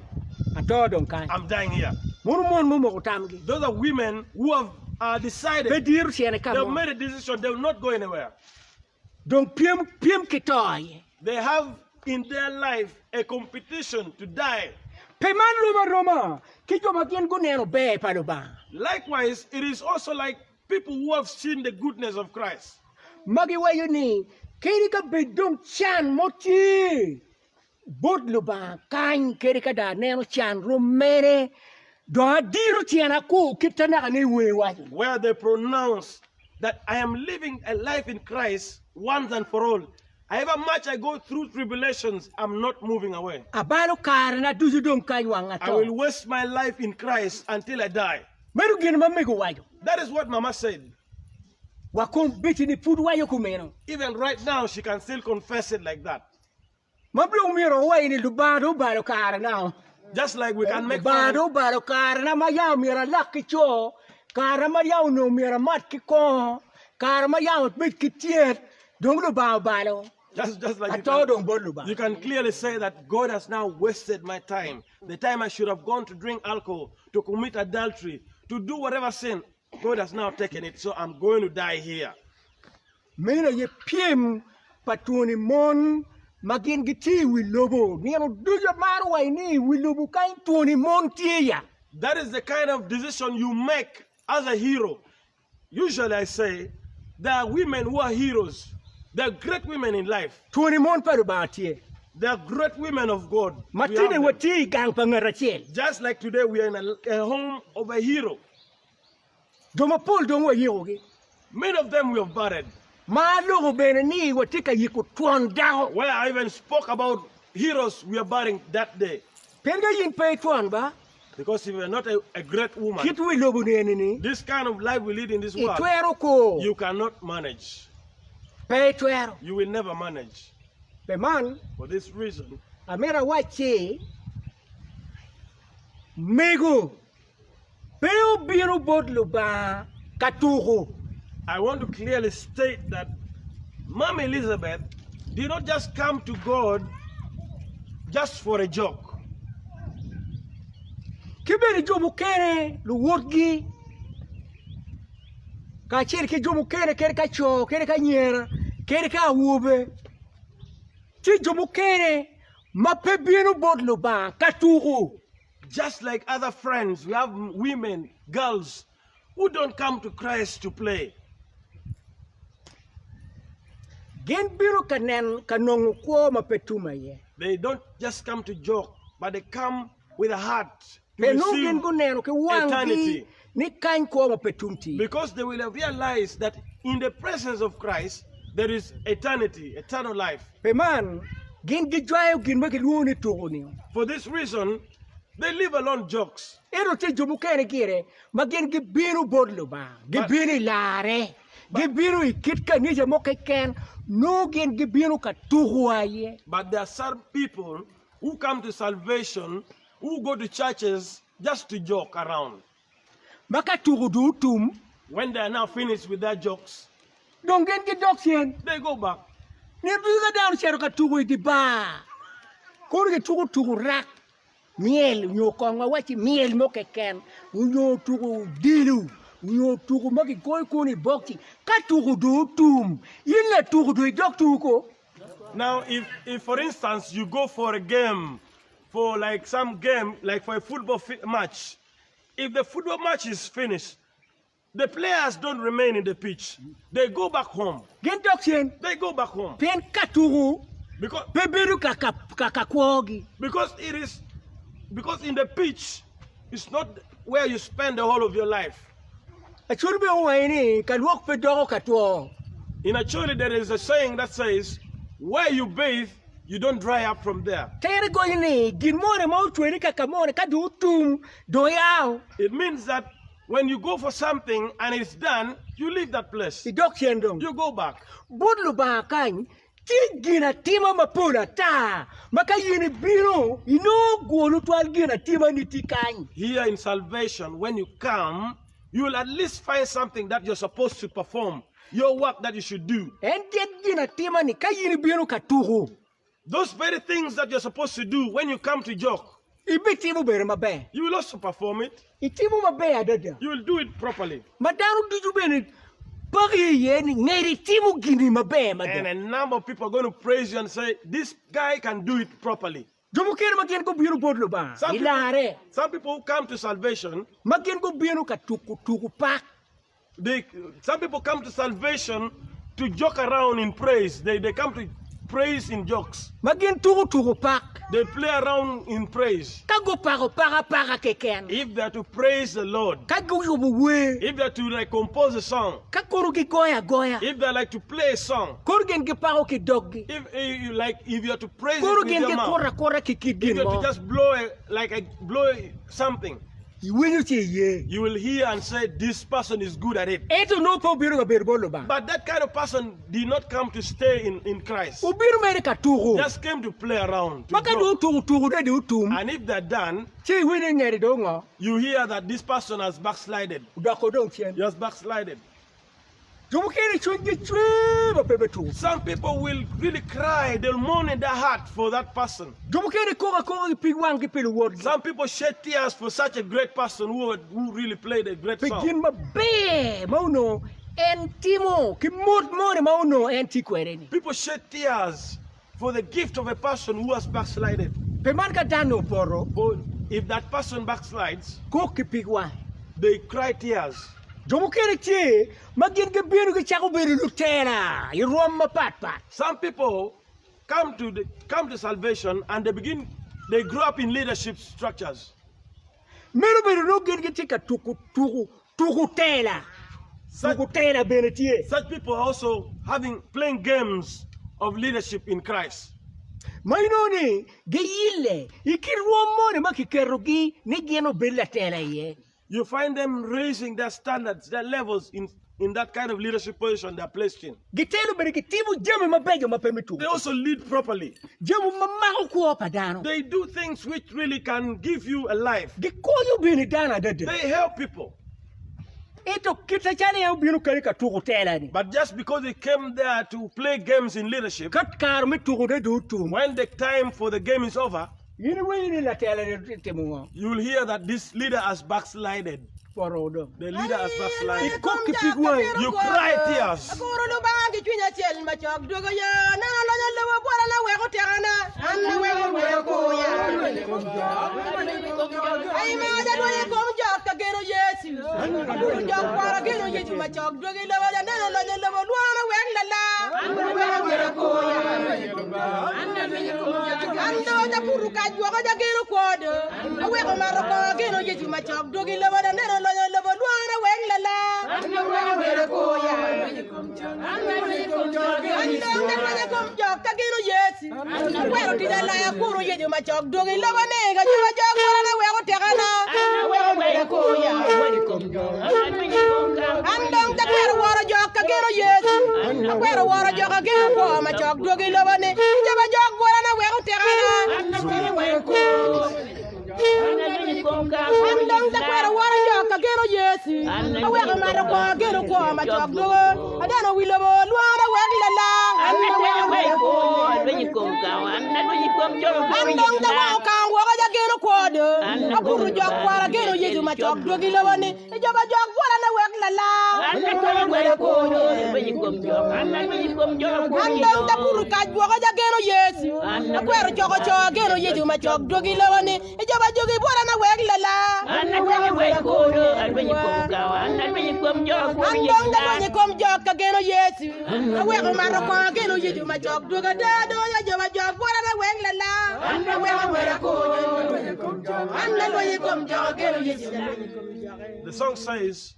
Ato dong kany. I'm dying here. Mono mon mumoko tamgi. Those are women who have decided. Pe diro tyene ka They have mo. made a decision. They will not go anywhere. Dong pyem pyem ki to aye. They have in their life a competition to die. Pe man rom aroma ki jo ma gin guneno ber pa Lubanga. Likewise, it is also like people who have seen the goodness of Christ. Ma giwaco ni, Kadi ka bed dong can mo tye bot Lubanga kany, kadi ka dong aneno can rom mene, dong adiro tyena kur kit ta naka ni wer waco. Where they pronounce that I am living a life in Christ once and for all, however much I go through tribulations, I'm not moving away. Abalo karena ducu dong kany wang I ato. will waste my life in Christ until I die. Meno gin ma mego waco. That is what Mama said. Wa kom becci-ni pud waco kumeno. Even right now, she can still confess it like that. Ma dong myero wawaci ni Lubanga dong obalo karena. Just like we can make Lubanga fun. dong obalo karena ma yam myero alak ki co. Kare ma yam onongo myero amat ki kongo, kare ma yam abed ki tyet, dong Lubanga obalo. Just, just like you Ato can, dong bot Lubanga. you can clearly say that God has now wasted my time. The time I should have gone to drink alcohol, to commit adultery, to do whatever sin, God has now taken it, so I'm going to die here. Meno aye pyem pa twoni mon ma gin gitye i wi lobo. Nino ducu amaro waco ni i wi lobo kany twoni mon tye ya. That is the kind of decision you make as a hero. Usually I say there are women who are heroes. They are great women in life. Twoni mon pa Lubanga tye. They are great women of God. Ma We have tinde them. watye i gang pa ngat acel. Just like today we are in a, a home of a hero. Jo mapol dong wayikogi. Many of them we have buried. Ma aloko bene ni watye ka yiko twon dako. Where I even spoke about heroes we are burying that day. Pien ka in pe itwon ba. Because if you are not a, a great woman. Kit wi lobo ni eni-ni. This kind of life we lead in this world. Itwero ko. You cannot manage. Pe itwero. You will never manage. Pi man. For this reason. Amito awacci, mego. Pe obino bot Lubanga ka tuko. I want to clearly state that Mom Elizabeth did not just come to God just for a joke. Ki bene jo mukene luwotgi kacel ki jo mukene kadi ka co kadi ka anyira kadi ka awobe tye jo mukene ma pe bino bot Lubanga ka tuko. Just like other friends, we have women, girls, who don't come to Christ to play. Gin bino ka neno ka nongo kwo ma pe tum aye. They don't just come to joke, but they come with a heart to Pe nongo gin receive guneno ki wanggi eternity. ni kany kwo ma pe tum tye. Because they will have realized that in the presence of Christ, there is eternity, eternal life. Pi man, gin gijwayo gin ma gilwongo ni tuko-ni. For this reason, they leave alone jokes. Ento tye jo mukene gire ma gin gibino bot Lubanga, gibino i larre, gibino i kit kanica mo keken, nongo gin gibino ka tuko aye. But there are some people who come to salvation who go to churches just to joke around. Ma ka tuko dong otum. When they are now finished with their jokes. Dong gin gidok cen. They go back. Nino ducu ka dano ocito ka tuko i dye bar, kono gituko tuko rak, myel nyo kong wawacci myel mo keken, nyo tuko odilo, nyo tuko ma kigoyo kono i bokci. Ka tuko dong otum, in latuko dong idok tuko. Now if, if for instance you go for a game, for like some game, like for a football match, If the football match is finished, the players don't remain in the pitch. They go back home. Gin dok cen. They go back home. Pien ka tuku Because, pe bedo ka, ka, ka, ka kwogi. because it is because in the pitch it's not where you spend the whole of your life. Acholi bene owaco ni ka lwok pe doko ka two. In Acholi there is a saying that says where you bathe You don't dry up from there. Tere gonyo ni gin moni ma otweni ka ka moni ka dong otum dong iao. It means that when you go for something and it's done, you leave that place. Idok cen dong. You go back. Bot Lubanga kany tye gin atima mapol ata ma ka in ibino inongo gwolu twal gin atima ni tye kany. Here in salvation, when you come, you will at least find something that you're supposed to perform. Your work that you should do. En kit gin atima ni ka in ibino ka tuku. Those very things that you're supposed to do when you come to joke. Ibitimo bene maber. You will also perform it. Itimo maber adada. You will do it properly. Ma dano ducu bene paki iye ni ngeri itimo gini maber mada. And a number of people are going to praise you and say, this guy can do it properly. Jo mukene ma gin gubino bot Lubanga Some i larre. people, some people who come to salvation. Ma gin gubino ka tuku tuku pak. They, some people come to salvation to joke around in praise. They, they come to praise in jokes. Ma gin tuko tuko pak. They play around in praise. Ka gupako pak apaka keken. If they are to praise the Lord. Ka guyubo wer. If they are to like compose a song. Ka kono gigoyo agoya. If they are like to play a song. Kono gin gipako ki doggi. If, if you like if you are to praise Kono it with gin your mouth. gikuto akuta ki kit If gin you are to mo. just blow a, like a, blow something. Iwinyo ci iye. You will hear and say, This person is good at it. Ento nongo pe obino ka bedo bot Lubanga. But that kind of person did not come to stay in, in Christ. Obino mere ka tuko. Just came to play around. To Ma ka dong joke. otuko tukone dong otum, And if they're done, ci iwinyo ni ngete dong ongo, you hear that this person has backslided. odoko dong cen. He has backslided. Jo mukene cwinygi cwer ma pe me tuko. Some people will really cry, they'll mourn in their heart for that person. Jo mukene kok akoka ki pig wanggi pi luwotgi. Some people shed tears for such a great person who, who really played a great Pi song. gin maber ma onongo en timo ki mot moni ma onongo en tye kwede-ni. People shed tears for the gift of a person who has backslided. Pi man ka dano opoto, For if that person backslides, kok ki pig wange. they cry tears. Jo mukene tye ma gin gibino gicako bedo lutela i rwom mapat pat. Some people come to the, come to salvation and they begin they grow up in leadership structures. Meno bedo nongo gin gitye ka tuko tuko tuko tela. Such, Tuko tela bene tye. such people are also having playing games of leadership in Christ. Ma inongo ni giyille i kit rwom moni ma kiketogi ni gin obed latela iye. You find them raising their standards, their levels in, in that kind of leadership position they are placed in. Gitelo bene gitimo jami mabeco ma pe me tuko. They also lead properly. Jami ma mako kwo pa dano. They do things which really can give you a life. Gikonyo bene dano adada. They help people. Ento kit acalo en obino kadi ka tuko tela-ni. But just because he came there to play games in leadership. Ka kare me tukone dong otum. When the time for the game is over. In iwinyo ni latela-ni timo ngo? You will hear that this leader has backslided. Poto dong. The leader has backslided. Ikok ki pig wangi. You cry tears. Akuro Lubanga ki cwiny acel ma cok dwogo yo. Neno lonyo lobo bwolana wek otekana. An aweko rweyo kuya. Ai ma jalwenyo i kom jok ka geno Yecu. Akuro jok kwara geno Yecu ma cok dwogo i lobo. Janeno lonyo lobo lwona wek lala. An aweko rweyo kuya. An dong aputo kac woko jageno kwo do, aweko mato kongo ageno Yecu ma cok dwogi lobo da neno lonyo lobo lwongona wek lala. An dong alwenyo kom jok ka geno Yecu, akwero tic alaya akuro Yecu ma cok dwogi lobo ni ka juba jok lwongona wek otekana. An dong akwero woro jok ka geno Yecu, akwero woro jok ageno kwo ma cok dwogi lobo ni jo ma jok bwolana wek otekana. An dong akwero woro jok ageno Yecu, aweko mato kwo ageno kwo ma cok dwogo, adeno wi lobo lwongona wek lala. An dong awango kango woko ageno kwo do, abuto jok kwara ageno Yecu ma cok dwogi lobo ni. Jo ma jok bwolane wek lala. An dong abuto kac woko ageno Yecu. Akwero coko co ageno Yecu ma cok dwogi lobo ni. Jo ma jogi bwolane wek lala. An dong alwenyo i kom jok ageno Yecu. Aweko mato kongo ageno Yecu ma cok dwogi ada do jo ma jok bwolane wek lala. An alwenyo i kom jok ageno Yecu. The song says,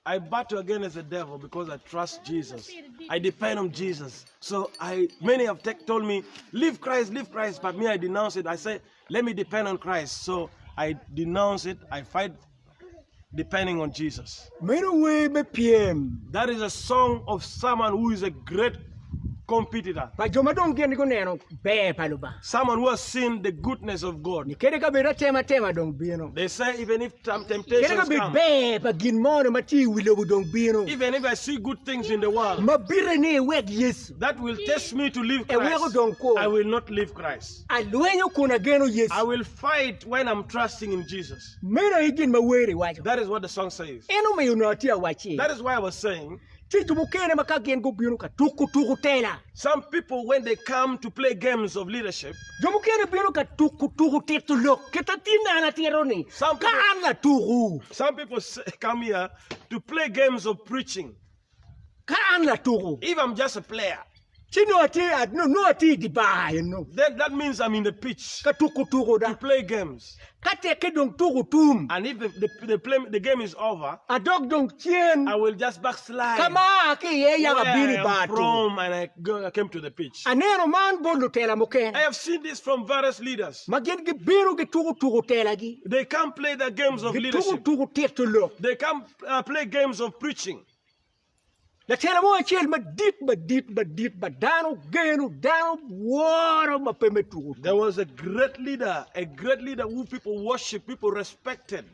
I battle against the devil because I trust Jesus. I depend on Jesus. So I many have told me, leave Christ, leave Christ, but me I denounce it. I say, let me depend on Christ. So I denounce it. I fight depending on Jesus. Meno wer me pyem. That is a song of someone who is a great competitor. Pa jo ma dong gin guneno ber pa Lubanga. Someone who has seen the goodness of God. Ni kadi ka bed atematema dong bino. They say even if some Kadi ka temptations bed come, ber pa gin moni ma tye i wi lobo dong bino. even if I see good things in the world, Ma bite ni iwek Yecu. that will test me to leave Eweko Christ. dong kwo. I will not leave Christ. Alwenyo kun ageno I Yecu. will fight when I'm trusting in Jesus. Meno aye gin ma wer-ri waco. That is what the song says. En omiyo onongo atye awacci. That is why I was saying Tye jo mukene ma ka gin gubino ka tuko tuko tela. Some people when they come to play games of leadership. Jo mukene bino ka tuko tuko tito lok kit atinna an atito ni Some ka people, an latuku. some people say, come here to play games of preaching. Ka an latuku. If I'm just a player. Ci nongo atye, nongo atye i dye bar eno. Then that means I'm in the pitch. Ka tuko tuko da. To play games. Ka tekke dong tuko tum. And if the, the, play, the game is over. Adok dong cen. I will just backslide. Ka ma aa ki iye yaka abino i bar tuko. Where I am from and I, go, I came to the pitch. Aneno man bot lutela mukene. I have seen this from various leaders. Ma gin gibino gituko tuko telagi. They come play the games of leadership. Gituko tuko tito lok. They come play games of preaching. Latela mo acel madit madit madit ma dano geno, dano woro ma pe me tuko tuko. There was a great leader, a great leader who people worship, people respected.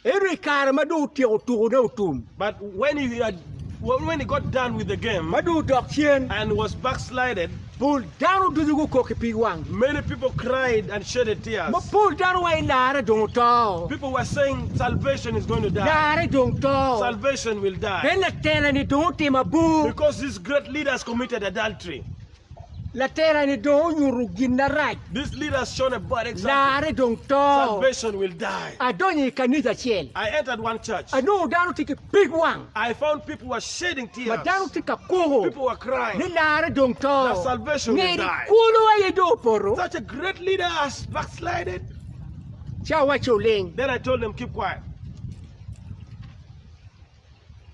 Ento i kare ma dong otyeko tukone otum. But when he had, when he got done with the game. Ma dong odok cen. And was backslided. Pol dano ducu gukok i pig wanggi. Many people cried and shedded tears. Ma pol dano wa i larre dong oto. People were saying salvation is going to die. Larre dong to. Salvation will die. Pien latela-ni dong otimo abor. Because this great leader has committed adultery. Latela-ni dong onyuto gin marac. This leader has shown a bad example. Larre dong to. Salvation will die. Adonyo i kanica acel. I entered one church. Anongo dano tye ki pig wang. I found people were shedding tears. Ma dano tye ka koko. People were crying. Ni larre dong to. That salvation will Ngeri die. kulu aye dong opoto. Such a great leader has backslided. Ci awacce oling. Then I told them, keep quiet.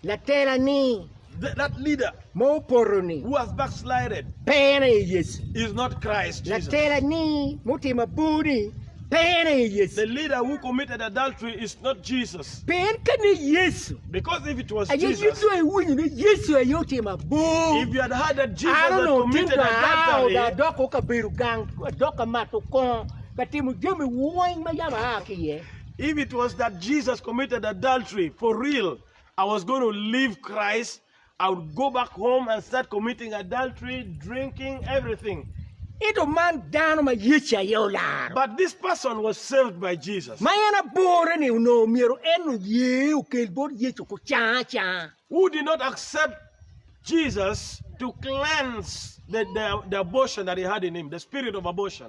Latela ni. That leader. Ma opoto ni. Who has backslided. Pe en aye Yecu. Is not Christ Jesus. Latela ni mutimo abor ni pe en aye Yecu. The leader who committed adultery is not Jesus. Pien ka ni Yecu. Because if it was aye Jesus. Yecu iwinyo ni Yecu aye otimo abor. If you had heard that Jesus An had onongo committed tin dong aa adultery. adoko kabedo gang, adok ka mato kongo, ka timo jami weng ma yam aa ki iye. If it was that Jesus committed adultery for real, I was going to leave Christ. I would go back home and start committing adultery, drinking, everything. Ento man dano ma Yecu aye olaro. But this person was saved by Jesus. Ma en abore-ni onongo myero en oye okel bot Yecu kucanga acanga. Who did not accept Jesus to cleanse the, the, the abortion that he had in him, the spirit of abortion.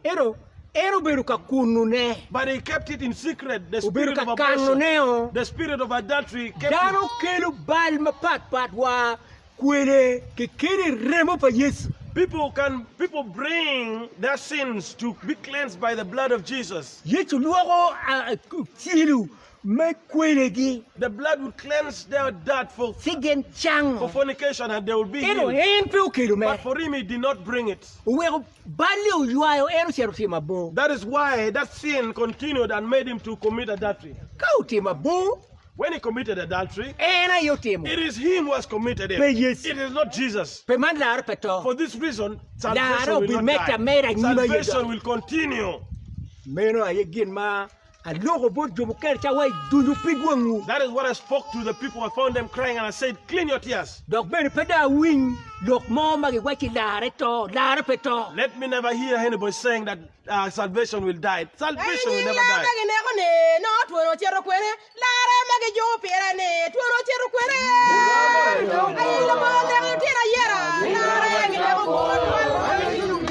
Ento en obedo ka kunone. But he kept it in secret, the Obedo spirit ka of abortion, kanone-o. the spirit of adultery. Kept Dano it. kelo bal mapatpat wa kwede kekeni i remo pa Yecu. People can people bring their sins to be cleansed by the blood of Jesus. Yecu lwoko cilo me kwelegi. The blood would cleanse their dirt for, Ci gin cango. for fornication and they will be Ento healed. en pe okelo mere. But for him, he did not bring it. Oweko balle oywayo en ocito otimo abor. That is why that sin continued and made him to commit adultery. Ka otimo abor, When he committed adultery, en aye otimo. it is him who has committed it. Pe Yecu. It is not Jesus. Pe man laro pe to. For this reason, Laro salvation will not obimedde die. ameda anyim aye Salvation dok. will continue. Meno aye gin ma Aloko bot jo mukene ca wa idunyo pig wangwu. That is what I spoke to the people. I found them crying and I said, Clean your tears. Dok bene pe dong awiny lok mo ma giwacci larre to, larre pe to. Let me never hear anybody saying that uh, salvation will die. Salvation will Nying never lar die. ma gineko ni nongo twon ocito kwene, larre ma gijuko pire ni twon ocito kwene. Aye labongo neko litino ayera, larre gineko kwo twal.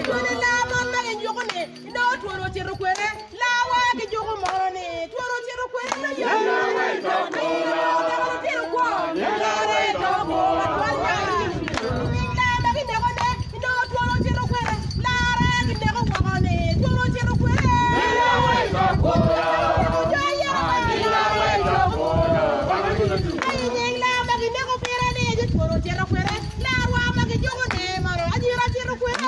Twon i lar mon ma gijuko ni nongo twon ocito kwene, Lawa gijuko mono ni twon ocito kwene me yo. Aye litino kwo, larre to kwo matwal nya. Nying lar ma gineko ne nongo twon ocito kwene, larre gineko woko ni twon ocito kwene. Jo ayero Aye nying lar ma gineko pire ni twon ocito kwene, larwa ma gijuko ne mono anyira cito kwene.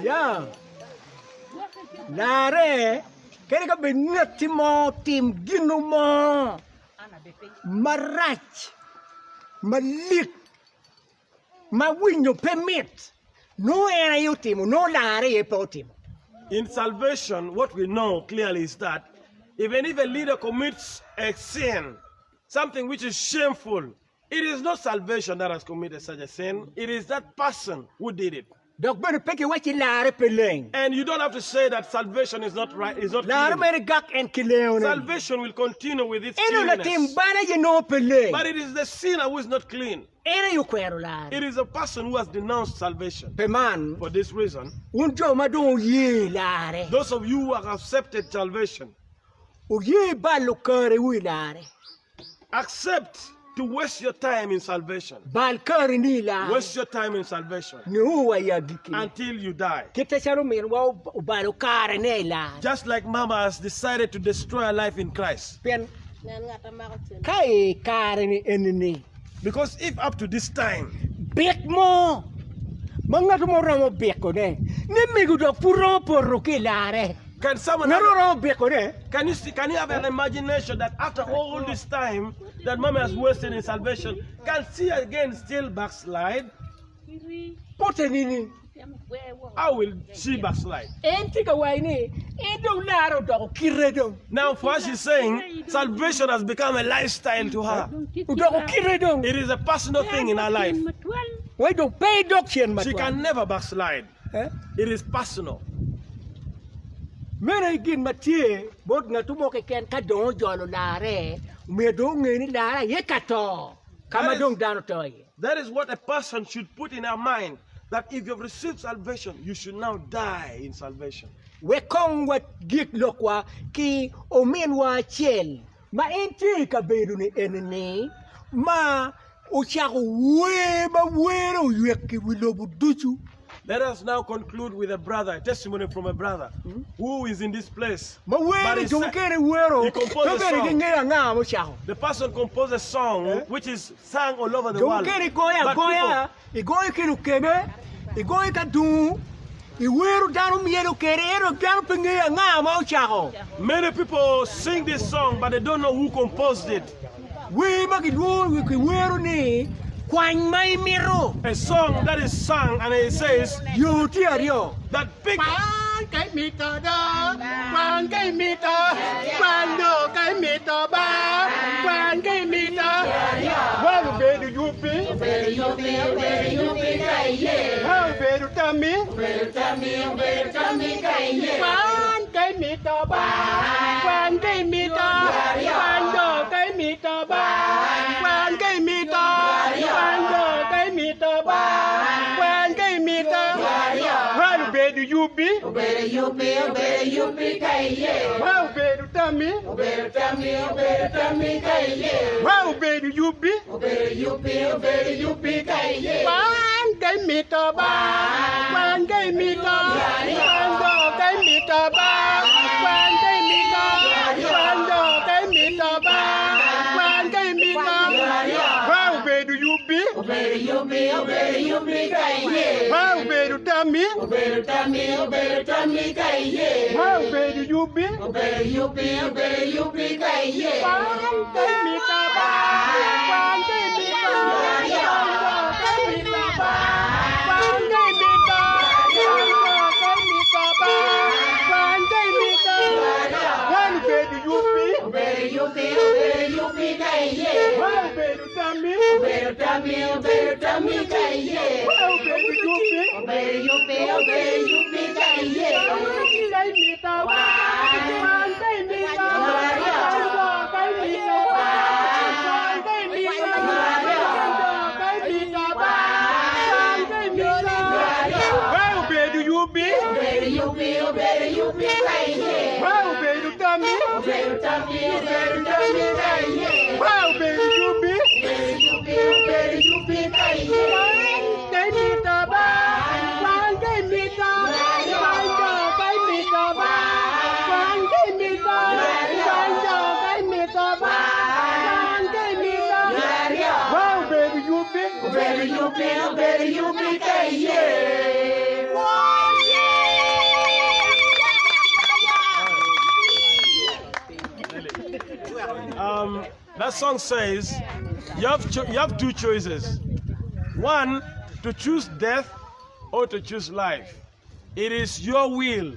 Ya. Larre, kadi ka bed ngatti mo otim gino mo marac, malik, ma winyo pe mit, nongo en aye otimo, nongo larre aye pe otimo. In salvation, what we know clearly is that even if a leader commits a sin, something which is shameful, it is not salvation that has committed such a sin, it is that person who did it. Dok bene pe kiwacci larre pe leng. And you don't have to say that salvation is not right, is not Larre clean. mere gak en ki lengone. Salvation will continue with its Ento latim cleanliness. bal aye nongo pe leng. But it is the sinner who is not clean. En aye okwero larre. It is a person who has denounced salvation. Pi man, For this reason, wun jo ma dong wuye larre, those of you who have accepted salvation, wuye balo karewu i larre. Accept to waste your time in salvation. Bal kareni i lar. Waste your time in salvation. Nio wa i agikki. Until you die. Kite calo ominwa obalo karene i lar. Just like mama has decided to destroy her life in Christ. Pien ka i kare-ni eni-ni. Because if up to this time. Bik mo ma ngat mo romo bikone ni mego dok pud romo poto ki i larre. Can someone Ngat have, romo bikone. can you see, can you have an imagination that after all this time that mommy has wasted in salvation, can she again still backslide? Pote nini? How will she backslide? En tye ka waco ni en dong larre odoko kite dong. Now for her she's saying salvation has become a lifestyle to her. Odoko kite dong. It is a personal thing in her life. Wai dong pe idok cen She matwal. can never backslide. Eh? It is personal. Meno aye gin ma tye bot ngat mo keken ka dong ojolo larre, myero dong onge ni larre aye ka to ka ma dong dano to iye. That is what a person should put in her mind, that if you have received salvation, you should now die in salvation. Wek kong wagik lokwa ki ominwa acel ma en tye i kabedo-ni eni-ni, ma ocako wer ma were oywek i wi lobo ducu. Let us now conclude with a brother, a testimony from a brother who is in this place. Ma But were he jo sa- mukene wero, he composed pe a bene song. gingeyo anga mucako. The person composed a song which is sung all over the Jo world. mukene igoyo But agoya, igoyo ki lukeme, igoyo ka dungu, iwero dano myelo kwede, ento dano pe ngeyo anga ma ocako. Many people sing this song, but they don't know who composed it. Wer ma gilwongo kiwero ni Kwany ma imito. A song that is sung and it says. Yo tye aryo. That pick. Kwany ka imito do, kwany ka imito, kwany do ka imito ba, kwany ka imito. Wa obedo yubbi, obedo yubbi, obedo yubbi ka iye. Wa obedo tammi, obedo tammi, obedo tammi ka iye. Kwany ka imito ba, kwany ka imito, kwany do ka imito ba, kwany ka imito, kwany do ka imito ba, kwany ka imito. Wa obedo yubbi, obedo yubbi, obedo yubbi ka iye. Wa obedo tammi, obedo tammi, obedo tammi ka iye. Wa obedo yubbi, obedo yubbi, obedo yubbi ka iye. Kwany ka imito ba, kwany ka imito, kwany do ka imito ba, kwany ka imito, kwany do ka imito ba, kwany ka imito. Wa obedo yubbi, obedo yubbi, obedo yubbi ka iye. Wa obedo tammi, obedo tammi, obedo tammi ka iye. Wa obedo yubbi, obedo yubbi, obedo yubbi ka iye. Kwany ka imito ba, kwany ka imito, kwany do ka imito ba, kwany ka imito, kwany do ka imito ba, kwany ka imito. Wa obedo yubbi, obedo yubbi, obedo yubbi ka iye. Wa obedo tammi, obedo tammi, obedo tammi ka iye. Wa obedo yubbi, obedo yubbi, obedo yubbi ka iye. Kwany ka imito ba, kwany ka imito, kwany do ka imito ba, kwany ka imito, kwany do ka imito ba, kwany ka imito. Wa obedo yubbi, obedo yubbi, obedo yubbi ka iye. Wa obedo tammi, obedo tammi, obedo tammi ka iye. Wa obedo yubbi, obedo yubbi, obedo yubbi ka iye. Kwany ka imito ba, kwany ka imito, kwany do ka imito ba, kwany ka imito, kwany do ka imito ba, kwany ka imito. Wa obedo yubbi, obedo Obedo yubbi, obedo yubbi ka iye. That song says you have, you have two choices. One, to choose death or to choose life. It is your will.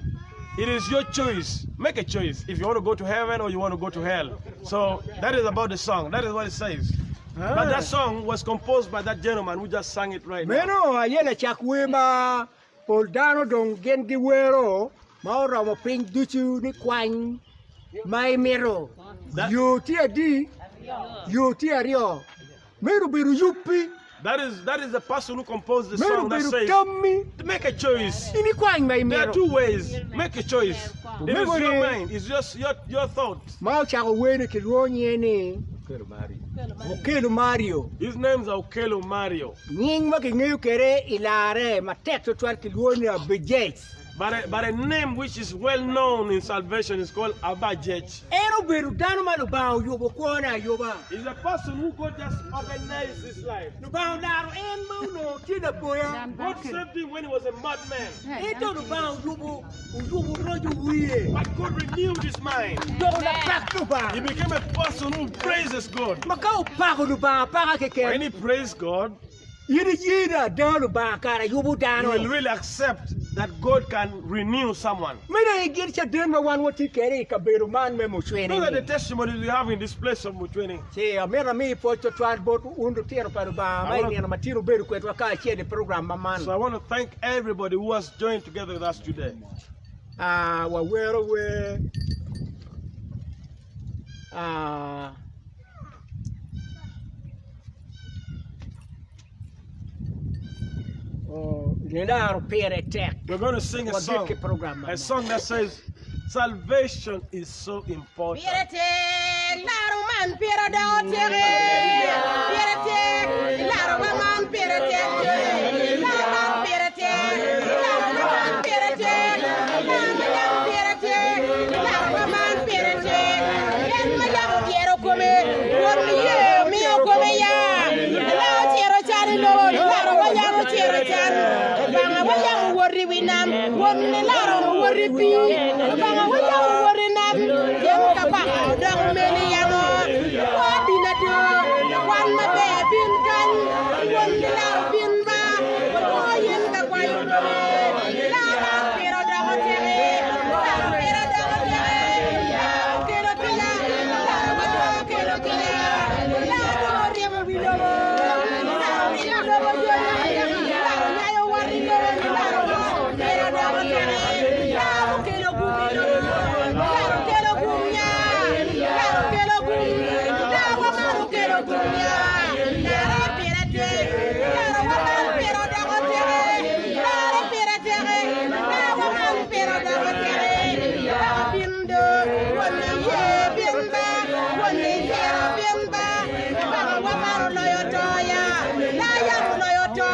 It is your choice. Make a choice if you want to go to heaven or you want to go to hell. So that is about the song. That is what it says. But that song was composed by that gentleman who just sang it right now. Meno aye lacak wer ma pol dano dong gin giwero ma oromo piny ducu ni kwany ma imito. Yo tye adi? Yo tye aryo. Meno obedo yubbi. That is that is the person who composed the Meno song that obedo says tammi. make a choice. In ikwany ma There are imito. two ways. Make a choice. It is Omego your ni mind. It's just your your thought. ma ocako wer-ni kilwongo nyinge ni Okello Mario. His name's Okello Mario. Nying ma kingeyo kwede i larre matek tutwal kilwongo ni Abijec. But a, but a name which is well known in salvation is called Abajech. En obedo dano ma Lubanga oyubo kwone ayuba. He's a person who God just organized his life. Lubanga olaro en ma onongo tye lapoya. God saved him when he was a madman. Ento Lubanga oyubo oyubo roco wiye. But God renewed his mind. Doko lapak He Lubanga. became a person who praises God. Ma ka opako Lubanga apaka When keken, he praised God, in iye ni ada Lubanga kara yubo he dano. will really accept that God can renew someone. Meno aye gin caden ma wan watye kwede i kabedo man me Those are the Mucwini-ni. testimonies we have in this place of Mucwini. Ci amito ami pwoc tutwal bot wun lutino pa Lubanga ma I i wanna- nino ma tye wubedo kwedwa kacel i program ma man. So I want to thank everybody who has joined together with us today. Ah, wawero wer ah, oh, lilaro pire tek. We're going to sing a Wagik song, ki program ma a man. song that says, Salvation is so important. Pire tek, laro man pire doko teke. Pire tek, laro wa man pire tek. Laro man pire tek, laro wa man pire tek. Laro ma yam pire tek, laro wa man pire tek. En ma yam odyero kome, won ye omiyo kome ya. Laro ciro can i lobo, laro wa yam ociro can. Lubanga wa yam owot i wi nam, won ni laro owot i pii. Lubanga wa yam owot i nam, cen kabaka odok meni yamo. Kwa bin ado, kwan maber bin kany, won ni laro bin ba, walwongo yin ka kwayo kome. Laro pire odoko teke, laro pire odoko teke, laro okelo kica, laro wa dong okelo kica, laro dong oryemo wi lobo, laro oryemo lobo joni, laro nyayo wat i lobo ni laro pire odoko teke, laro okelo gum i lobo, laro okelo gum nya, laro okelo gum, laro wa man okelo gum nya, laro pire tek, laro wa man pire odoko teke, laro pire teke, laro wa man pire odoko teke, laro bin do, won ye bin ba, won ye bin ba, baka wa man oloyo toya, la yam oloyo toya.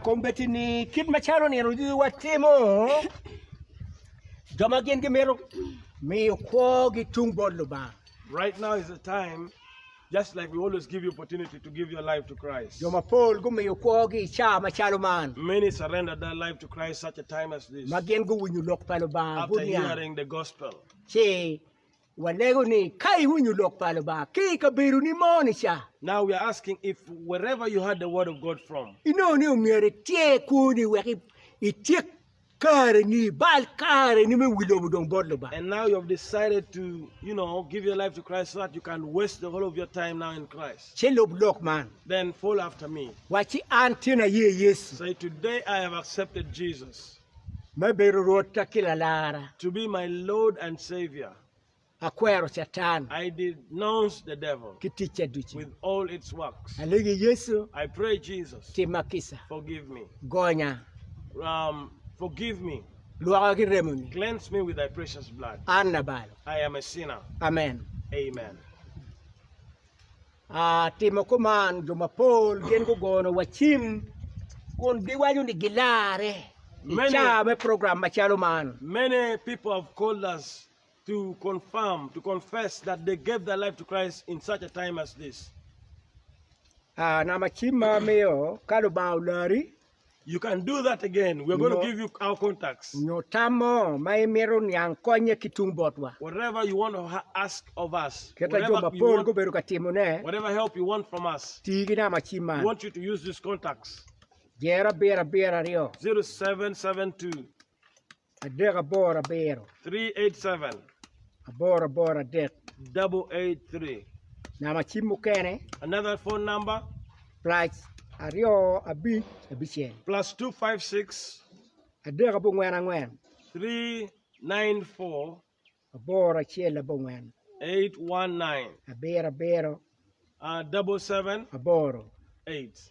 Kombeddi ni kit macalo nino ducu watimo, jo ma gin gimito miyo kwogi tung bot Lubanga. Right now is the time, just like we always give you opportunity to give your life to Christ. Jo mapol gumiyo kwogi i caa macalo man. Many surrendered their life to Christ such a time as this. Ma gin guwinyo lok pa Lubanga After guniang. hearing the gospel. Ci walego ni ka iwinyo lok pa Lubanga ki i kabedoni mo-ni ca. Now we are asking if wherever you heard the word of God from. Inongo ni omyero ityer kwoni wek ityek Kareni, bal kareni me wi lobo dong bot Lubanga. And now you have decided to, you know, give your life to Christ so that you can waste the whole of your time now in Christ. Ci lub lok man. Then follow after me. Wac ci an tin aye Yecu. Say, today I have accepted Jesus. Me bedo Rwotta ki Lalarra. To be my Lord and Savior. Akwero Catan. I denounce the devil. Ki ticce ducu. With all its works. Alegi Yecu. I pray Jesus. Timma kica. Forgive me. Gonya. Um, forgive me. Lwoka ki remoni. Cleanse me with thy precious blood. An labalo. I am a sinner. Amen. Amen. Ah, timo kuman jo mapol gin gugono wa cim kun giwaco ni gilarre i Many- caa me program macalo man. Many people have called us to confirm, to confess that they gave their life to Christ in such a time as this. Ah, nama cim ma amiyo ka Lubanga olari. You can do that again. We are going to give you our contacts. Nyo tam mo ma imito niang konye ki tung botwa. Whatever you want to ask of us. Kita jo mapol gubedo ka timone. Whatever help you want from us. Ti ki nama cim man. We want you to use these contacts. Jero 772. 0772. 387. 387. 883. 883. Namba cim mukene. Another phone number. Plus 256. Plus 256. 344. 394. 819. 819. 7 77. 8. 8.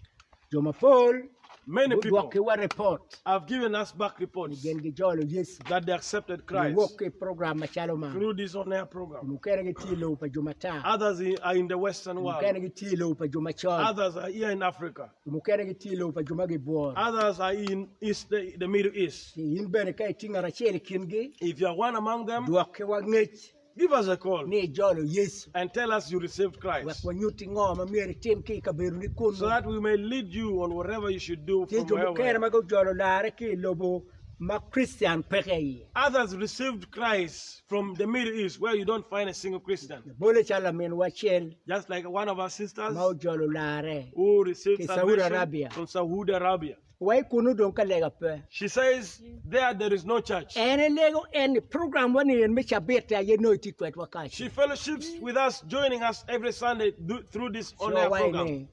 Jo mapol Many people gudwokkiwa report have given us back ni reports gin gijolo Yecu that they accepted Christ giwok ki i program macalo man. through this on-air program. Mukene gitye i lobo pa jo matar, Others are in the Western world. mukene gitye i lobo pa jo macol, Others are here in Africa. mukene gitye i lobo pa jo ma gibworo. Others are in East, the, the Middle East. Ci in bene ka itye ngat acel i kingi, If you are one among them, dwokkiwa ngec Give us a call ni ijolo Yecu and tell us you received wek Christ wanyutti ngo ma myero itim ki i kabedoni so kunnu. that we may lead you on whatever you should do Tye from jo where we mukene are. ma gujolo larre ki i lobo ma Krictian peke iye. Others received Christ from the Middle East where you don't find a single Christian. Labole calo laminwa acel Just like one of our sisters ma ojolo larre who received ki Saudi salvation Arabia. from Saudi Arabia. Wa i kunnu dong ka lega pe. She says there there is no church. En elego en ni program wa ni en me cabit aye nongo itye kwedwa She kacel. fellowships with us, joining us every Sunday through this Ci on-air wawaco program. ni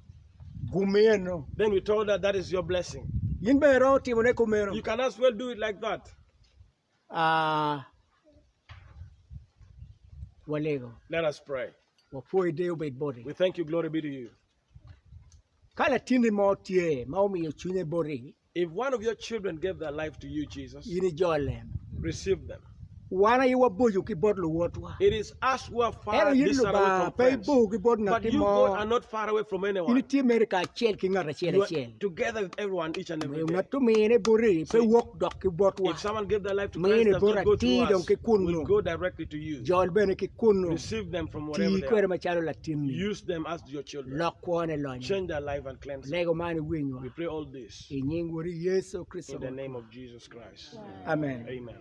gum eno. Then we told her that is your blessing. In bene iromo timone kumeno. You can as well do it like that. Ah, walego. Let us pray. Wapwoyi deyo obed boti. We thank you, glory be to you. Ka latinni mo tye ma omiyo cwinye boti, If one of your children gave their life to you, Jesus, in ijole. receive them. Wan aye waboco ki bot luwotwa. It is us who are far Ento in distant away Lubanga from pe friends. ibor ki bot But ngatti you, mo. God, are not far away from In anyone. itye mere kacel ki ngat acel You are acel. together with everyone each and every Omiyo day. ngat omine boti pe See, wok dok ki botwa. If someone gave their life to Christ, Mine does bot not go through atir dong us, ki will kunnu. go directly to you. Jol bene ki kunnu. Receive them from wherever Ti they kwede are. macalo latinni. Use them as your children. Lok kwone lonyo. Change their life and cleanse them. Lego man iwinywa. We pray all this I nying Wodi Yecu Kricito in the name Rwotwa. of Jesus Christ. Amen. Amen.